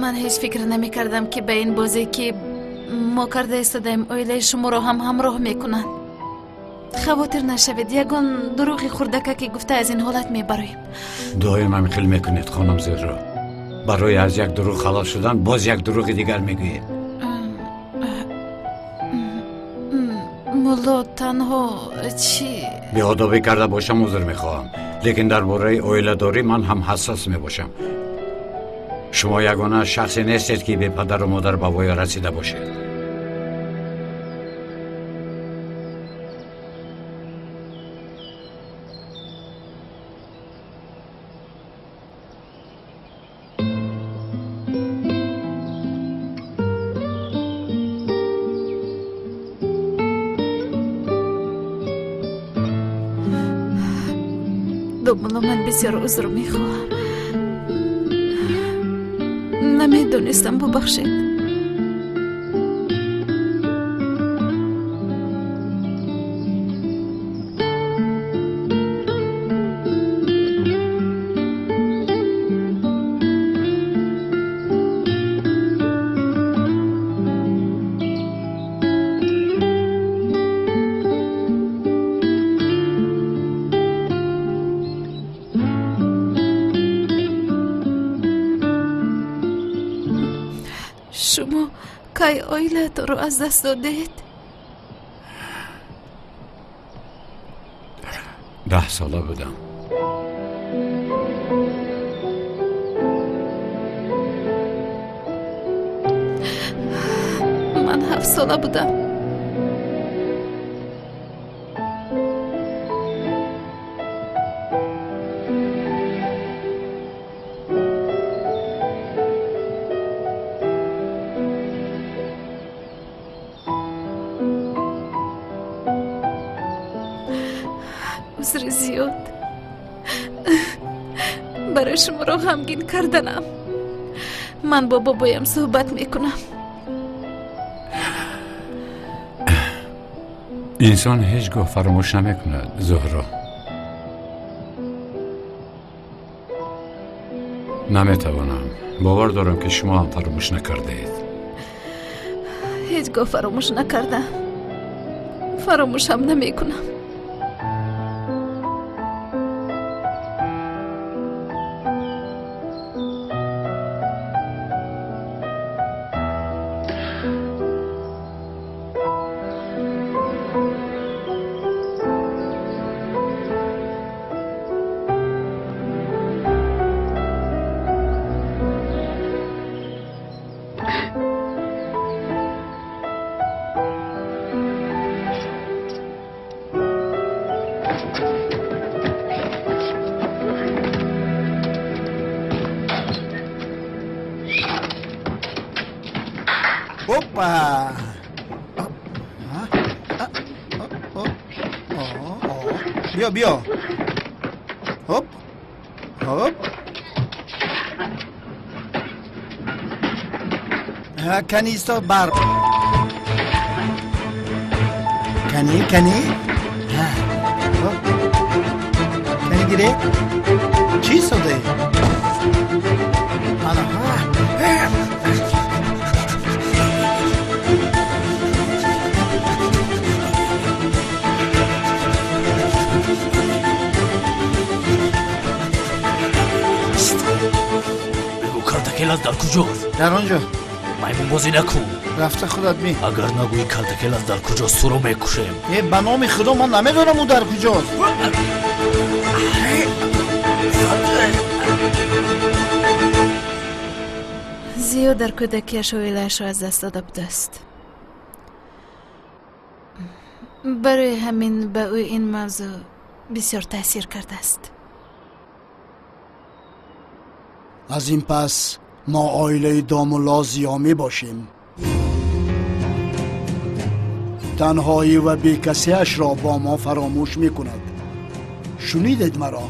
Ман ҳеҷ фикр намекардам, ки ба ин бозе, ки мо карда истодаем, оилаи шуморо ҳам ҳамроҳ мекунанд. Хавотир нашавед, ягон дурӯғи хурдака ки гуфта аз ин ҳолат мебароем. Доим ҳамин хел мекунед, хонум Зӯҳро. Барои аз як дурӯғ халос шудан боз як дурӯғи дигар мегӯед. Мулло, танҳо чӣ? Беодобӣ карда бошам, узр мехоҳам, лекин дар бораи оиладорӣ ман ҳам ҳассос мебошам. Шумо ягона шахсе нестед, ки бепадару модар ба воя расида бошед. Домулло, ман бисёр узр мехоҳам. Намедонистам, бубахшед. Шумо кай оилаатонро аз даст додед? 10 сола будам. Ман 7 сола будам. Узри зиёд барои шуморо ғамгин карданам. Ман бо бобоям суҳбат мекунам. Инсон ҳеҷ гоҳ фаромӯш намекунад, Зуҳро. Наметавонам. Бовар дорам, ки шумо ҳам фаромӯш накардаед. Ҳеҷ гоҳ фаромӯш накардам, фаромӯшам намекунам. Опа! Биё, биё. Хоп. Хоп. Канисто бар. Кани, кани? Кани гире? Чӣ содаи? Ана, Бигӯ, калтакелас дар куҷост? Дар он ҷо. Маймунбозӣ накун. Рафта худат бин. Агар нагӯӣ калтакелас дар куҷост, туро мекушем. Э, ба номи худо, ман намедонам ӯ дар куҷост. Зиё дар кӯдакиаш оилаашро аз даст дода будааст. Барои ҳамин ба ӯ ин мавзӯъ бисёр таъсир кардааст. Аз ин пас мо оилаи домулло Зиё мебошем. Танҳоӣ ва бекасиашро бо мо фаромӯш мекунад. Шунидед маро?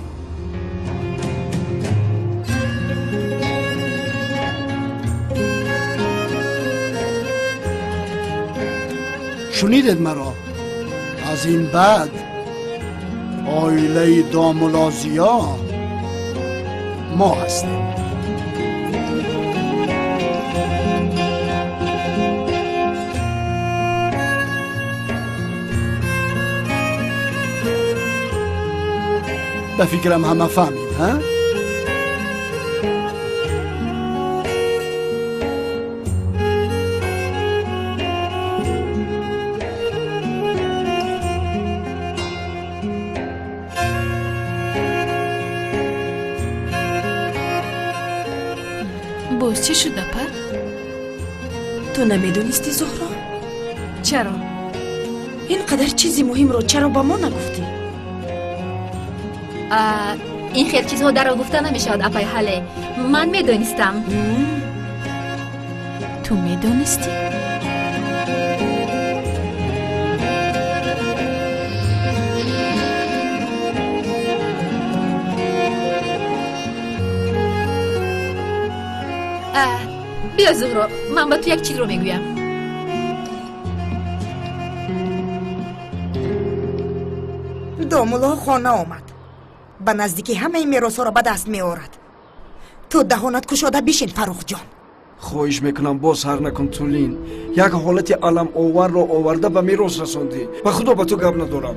Шунидед маро? Аз ин баъд оилаи домулло Зиё мо ҳастем. Ба фикрам, ҳама фаҳмид, ҳа? Боз чӣ шуд, апа? Ту намедонистӣ, Зуҳро? Чаро? Ин қадар чизи муҳимро чаро ба мо нагуфтӣ? Ин хел чизҳо дарро гуфта намешавад, апай Ҳале. Ман медонистам. Ту медонистӣ? Биё, Зуҳро, ман ба ту як чизро мегӯям. Домулло хона омад, ба наздикӣ ҳамаи меросҳоро ба даст меорад. Ту даҳонат кушода бишин, Фаррухҷон. Хоҳиш мекунам, боз сар накун, Тулин. Як ҳолати аламоварро оварда ба мерос расондӣ. Ба худо, ба ту гап надорам.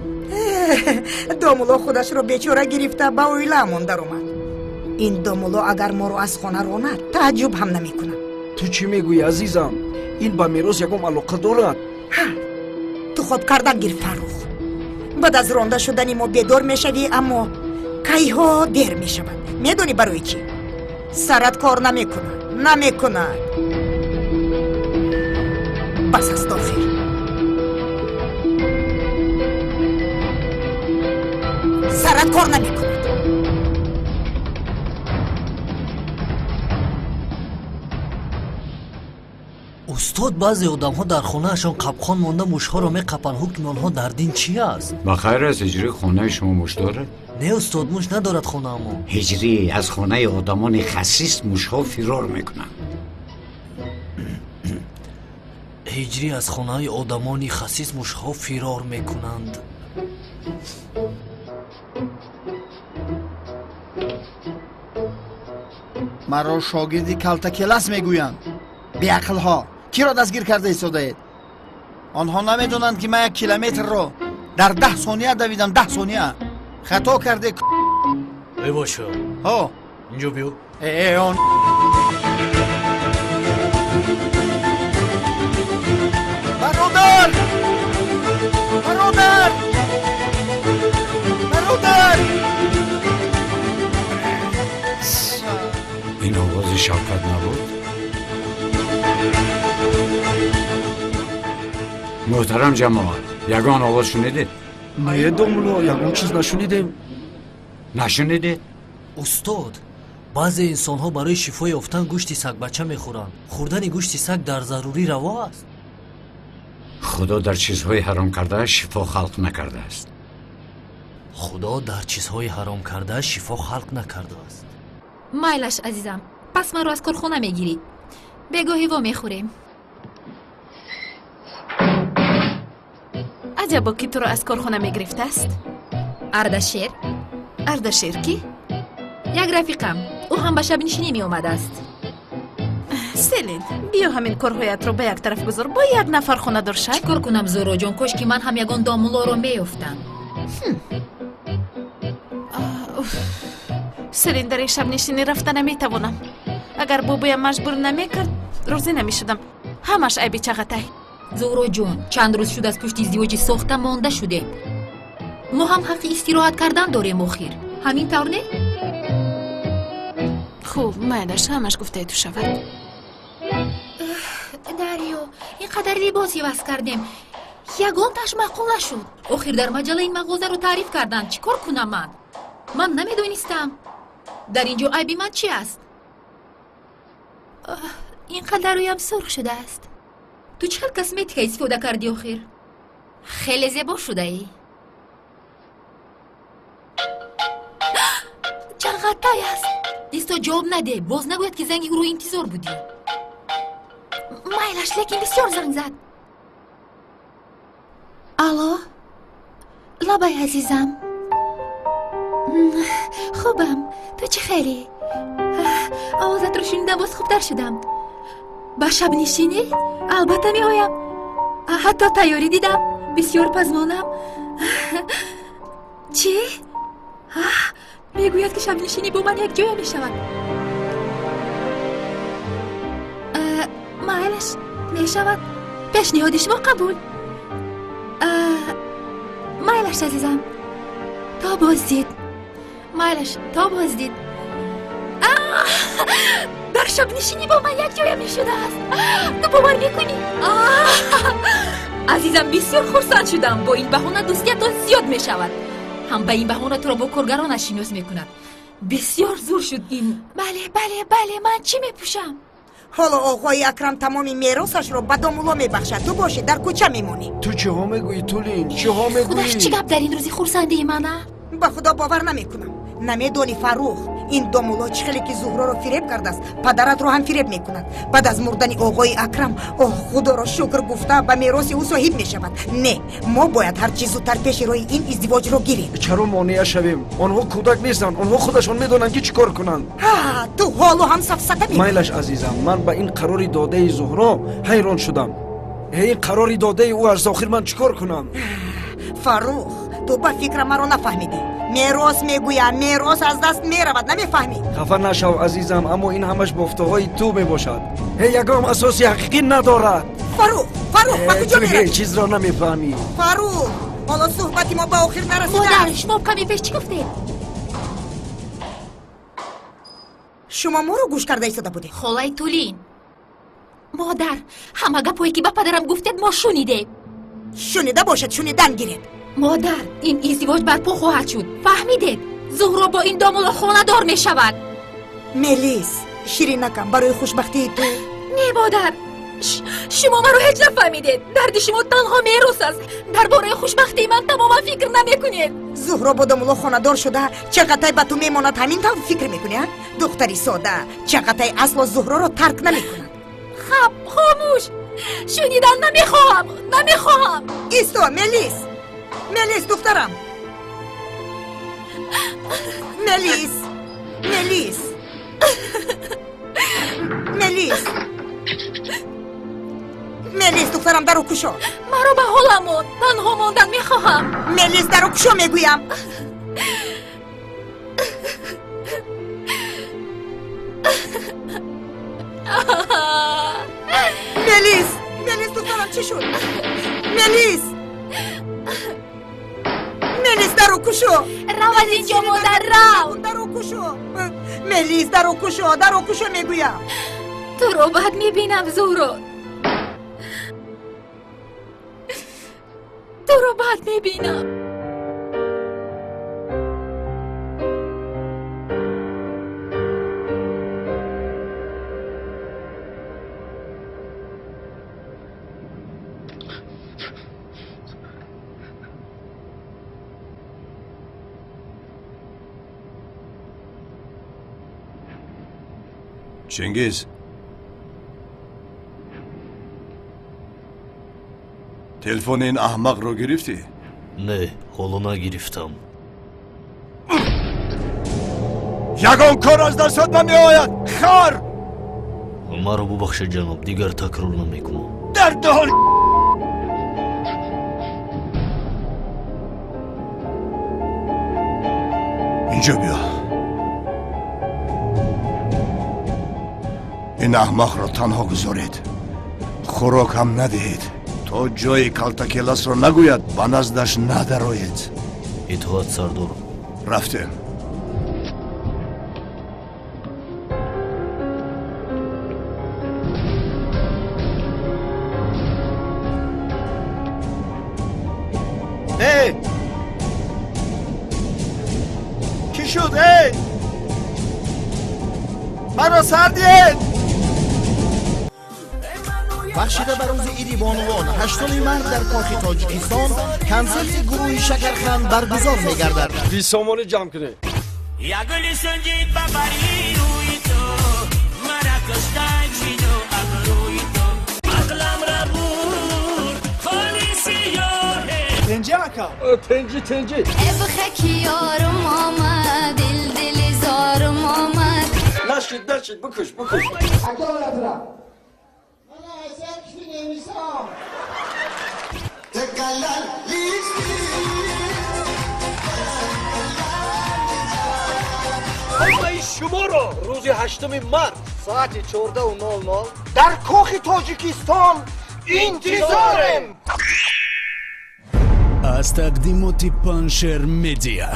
Домулло худашро бечора гирифта ба оилаамон даромад. Ин домулло агар моро аз хона ронад, тааҷҷуб ҳам намекунам. Ту чӣ мегӯӣ, азизам? Ин ба мерос ягон алоқа дорад? Ҳа, ту хоб кардан гир, Фаррух. Баъд аз ронда шудани мо бедор мешавӣ, аммо кайҳо дер мешавад. Медонӣ барои чӣ? Сарат кор намекунад, намекунад. Бас аст охир. Сарат кор намекунад. Устод, баъзе одамҳо дар хонаашон қапқон монда мушҳоро меқапанд. Ҳукми онҳо дар дин чӣ аст? Ба хайр аст, Ҳиҷрӣ, хонаи шумо муш дорад? Не, устод, муш надорад хонаамон. Ҳиҷрӣ, аз хонаи одамони хасис мушҳо фирор мекунанд. Ҳиҷрӣ, аз хонаи одамони хасис мушҳо фирор мекунанд. Маро шогирди калтакелас мегӯянд. Беақлҳо, киро дастгир карда истодаед? Онҳо намедонанд, ки ман 1 километрро дар 10 сония давидам. 10 сония. Хато карде. Эй, боша. Ҳо. Инҷо биё. Э, он. Бародар, бародар, бародар! Ин овози Шавкат набуд? Муҳтарам ҷамоат, ягон овоз шунидед? Не, домулло, ягон чиз нашунидем. Нашунидед? Устод, баъзе инсонҳо барои шифо ёфтан гӯшти сагбача мехӯранд. Хӯрдани гӯшти саг дар зарурӣ раво аст? Худо дар чизҳои ҳаром кардааш шифо халқ накардааст. Худо дар чизҳои ҳаром кардааш шифо халқ накардааст. Майлаш, азизам, пас маро аз корхона мегирӣ, бегоҳӣ во мехӯрем. Аҷабо ки туро аз корхона мегирифтааст? Ардашер. Ардашер кӣ? Як рафиқам. Ӯ ҳам ба шабнишинӣ меомадааст. Селин, биё ҳамин корҳоятро ба як тараф гузор, бо як нафар хонадор шав. Чӣ кор кунам, Зуҳроҷон? Кош ки ман ҳам ягон домуллоро меёфтам. Селин, дар ин шабнишинӣ рафта наметавонам. Агар бобоям маҷбур намекард, розӣ намешудам. Ҳамаш айби Чағатай. Зуҳроҷон, чанд рӯз шуд аз пушти издивоҷи сохта монда шудем. Мо ҳам ҳаққи истироҳат кардан дорем охир. Ҳамин тавр не? Хуб, майлаш, ҳамаш гуфтаи ту шавад. Дарё, ин қадар либос иваз кардем. Ягонташ маъқул нашуд. Охир дар маҷалла ин мағозаро таъриф карданд. Чӣ кор кунам ман? Ман намедонистам. Дар ин ҷо айби ман чи аст? Ин қадар рӯям сурх шудааст. Ту чӣ хел косметика истифода кардӣ охир? Хеле зебо шудаӣ. Чағатай аст. Исто, ҷавоб наде. Боз нагӯяд ки занги ӯро интизор будӣ. Майлаш, лекин бисёр занг зад. Алло, лабай азизам. Хубам, ту чӣ хелӣ? Овозатро шунидам, боз хубтар шудам. Ба шабнишинӣ? Албатта меоям. Ҳатто тайёрӣ дидам. Бисёр пазмонам. Чӣ? Мегӯяд ки шабнишинӣ бо ман якҷоя мешавад. Майлаш, мешавад. Пешниҳоди шумо қабул. Майлаш, азизам, то боздид. Майлаш, то боздид. Дар шабнишинӣ бо ман якҷоя мешудааст. Ту бовар мекунӣ? Азизам, бисёр хурсанд шудам. Бо ин баҳона дӯстиятон зиёд мешавад. Ҳам ба ин баҳона туро бо коргаронаш шинос мекунад. Бисёр зур шуд ин. Бале, бале, бале, ман чӣ мепӯшам? Ҳоло оғои Акрам тамоми меросашро ба домулло мебахшад. Ту бошӣ дар кӯча мемонӣ. Ту чиҳо мегӯӣ, Тулин? Чиҳо мегӯӣ? Худаш чӣ гап дар ин рӯзи хурсандии мана? Ба худо бовар намекунам. Намедонӣ, Фаррух, ин домулло чӣ хеле ки Зуҳроро фиреб кардааст, падаратро ҳам фиреб мекунад. Баъд аз мурдани оғои Акрам, оҳ, худоро шукр гуфта ба мероси ӯ соҳиб мешавад. Не, мо бояд ҳарчи зудтар пеши роҳи ин издивоҷро гирем. Чаро монеа шавем? Онҳо кӯдак нестанд, онҳо худашон медонанд ки чӣ кор кунанд. Ту ҳолу ҳам сафсата мекунӣ. Майлаш, азизам, ман ба ин қарори додаи Зуҳро ҳайрон шудам. Ин қарори додаи ӯ аз охир ман чӣ кор кунам? Фаррух, ту ба фикра маро нафаҳмидӣ. Мерос мегӯям, мерос аз даст меравад, намефаҳмӣ? Хафа нашав, азизам, аммо ин ҳамаш бофтаҳои ту мебошад. Ягон асоси ҳақиқӣ надорад. Фаррух, Фаррух, ба куҷо Ту меравӣ? ҳеҷ чизро намефаҳмӣ. Фаррух, ҳоло суҳбати мо ба охир нарасидааст. Модар, шумо каме пеш чӣ гуфтед? Шумо моро гӯш карда истода будед? Холаи Тулин. Модар, ҳама гапҳое ки ба падарам гуфтед, мо шунидем. Шунида бошад, шунидан гиред. Модар, ин издивоҷ барпо хоҳад шуд. Фаҳмидед? Зуҳро бо ин домулло хонадор мешавад. Мелис, ширинакам, барои хушбахтии ту. Не, модар, шумо маро ҳеҷ нафаҳмидед. Дарди шумо танҳо мерос аст. Дар бораи хушбахтии ман тамоман фикр намекунед. Зуҳро бо домулло хонадор шуда, Чағатай ба ту мемонад, ҳамин тавр фикр мекунӣ, а? Духтари сода, Чағатай асло Зуҳроро тарк намекунад. Хаб, хомӯш. Шунидан намехоҳам, намехоҳам. Исто, Мелис. Мелис, духтарам. Мелис. Мелис. Мелис. Мелис, духтарам, дару кушо. Маро ба ҳолам мон, танҳо мондан мехоҳам. Мелис, дару кушо мегӯям. Мелис, Мелис, духтарам, чӣ шуд? Мелис. Мелис, дару кушо. Рав аз инҷо, модар, рав. Дару кушо. Мелис, дару кушо, дару кушо мегӯям. Туро бад мебинам, Зуҳро. Туро бад мебинам. Чингиз, Телефони ин аҳмақро гирифтӣ? Не, ҳоло нагирифтам. Ягон кор аз дастат намеояд, хар! Маро бубахшед, ҷаноб, дигар такрор намекунам. Дар даҳон. Инҷо биё. Ин аҳмақро танҳо гузоред, хӯрок ҳам надиҳед. То ҷои калтакеласро нагӯяд, ба наздаш надароед. Итоат, сардор. Рафтем. Эй! Чӣ шуд, эй? Маро сар диҳед! Бахшида ба рӯзи иди бонувон, 8 март дар Кохи Тоҷикистон консерти гурӯҳи Шакарханд баргузор мегардад. 20 сомонӣ ҷамъ кунед. Тенҷи ака? Тенҷи, тенҷи. Эбхаки ёрум омад, дил дили зорум омад. Нашид, нашид, бикуш, бикуш. Ҳамаи шуморо рӯзи 8 март соати 14:00 дар Кохи Тоҷикистон интизорем. Аз тақдимоти Паншер Медиа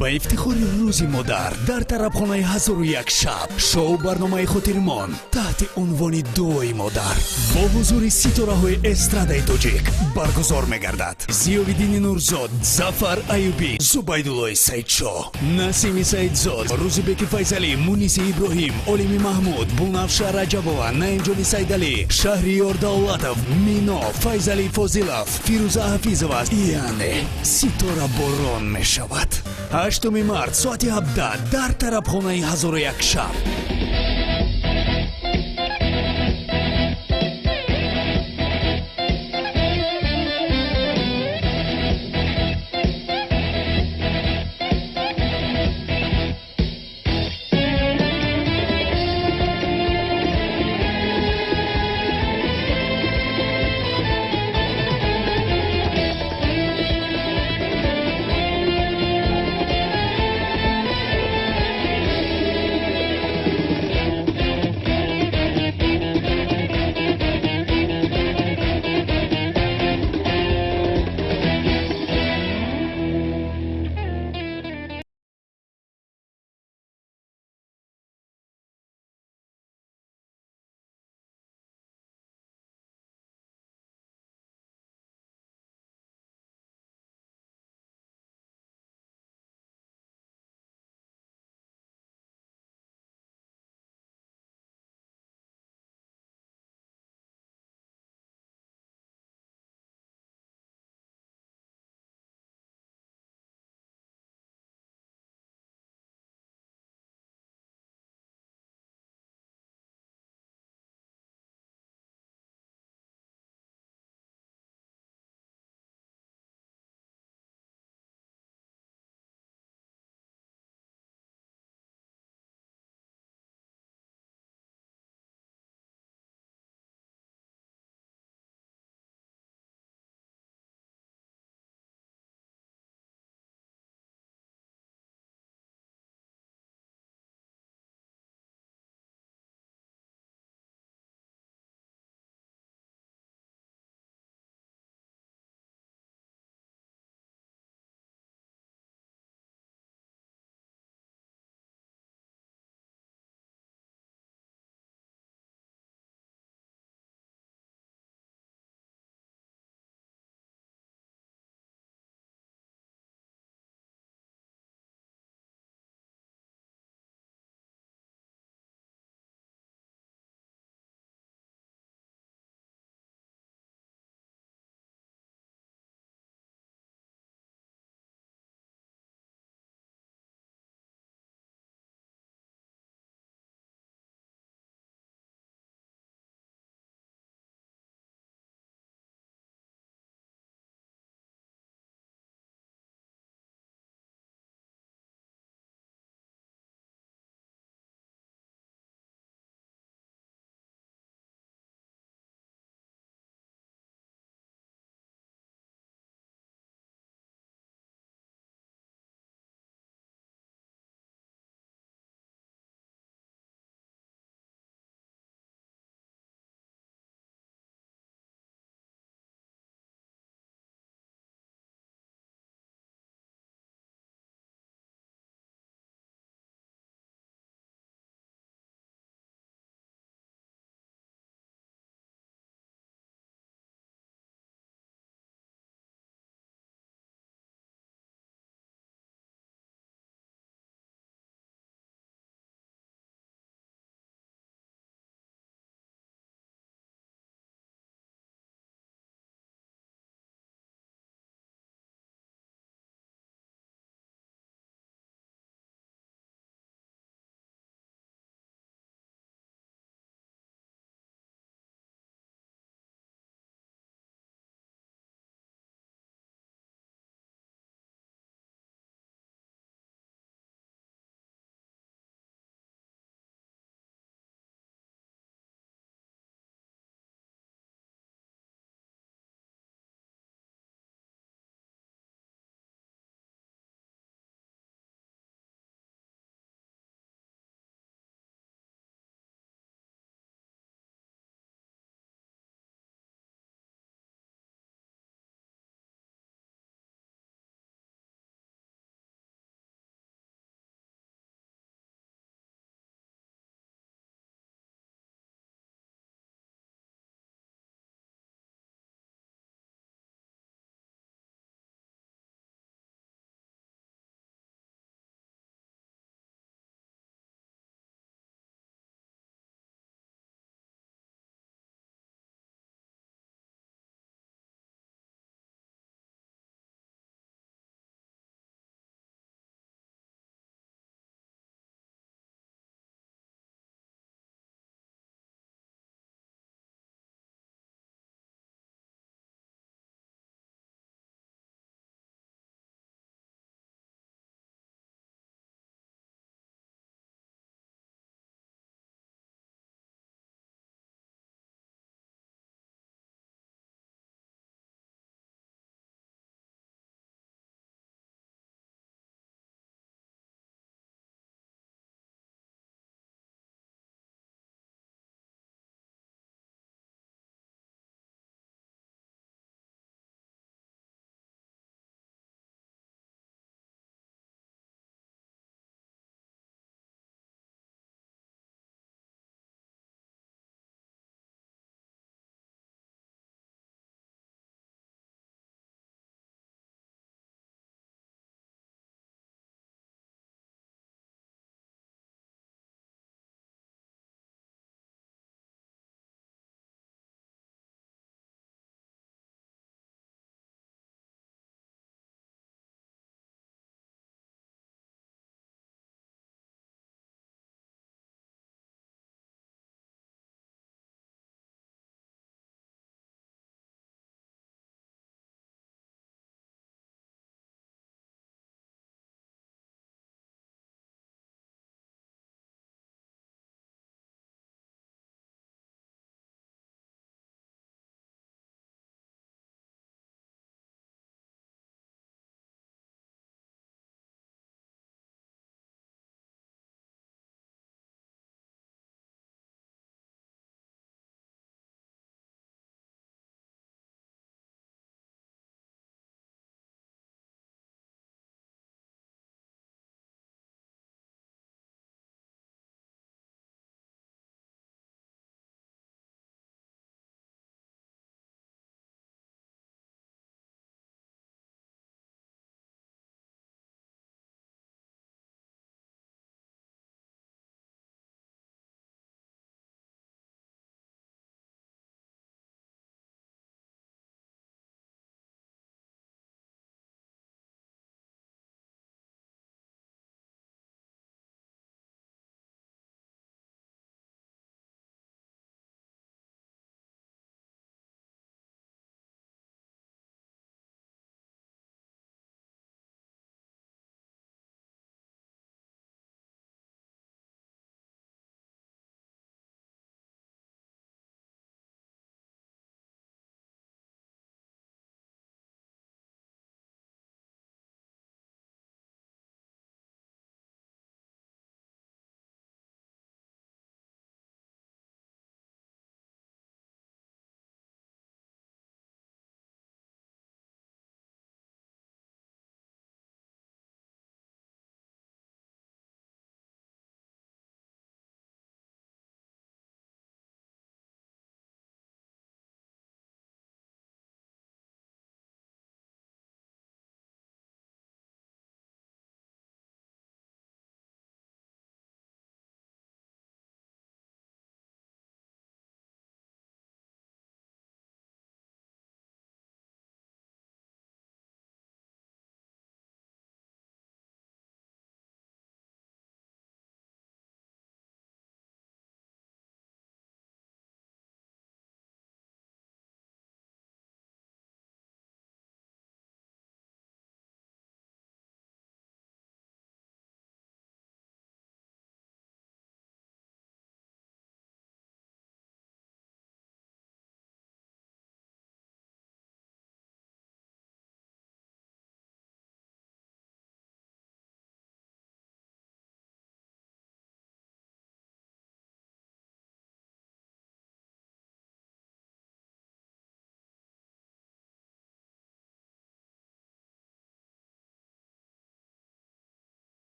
ба ифтихори рӯзи модар дар тарабхонаи 1001 шаб шоу барномаи хотирмон таҳти унвони Дуои модар бо ҳузури ситораҳои эстрадаи тоҷик баргузор мегардад. Зиёвиддини Нурзод, Зафар Аюбӣ, Зубайдуллои Саидшоҳ, Насими Саидзод, Рӯзибеки Файзалӣ, Муниси Иброҳим, Олими Маҳмуд, Бунафша Раҷабова, Наимҷони Сайдалӣ, Шаҳриёр Давлатов, Мино, Файзалӣ Фозилов, Фирӯза Ҳафизова. Яъне ситора борон мешавад. 8 март соати 17 дар тарабхонаи 1001 шаб.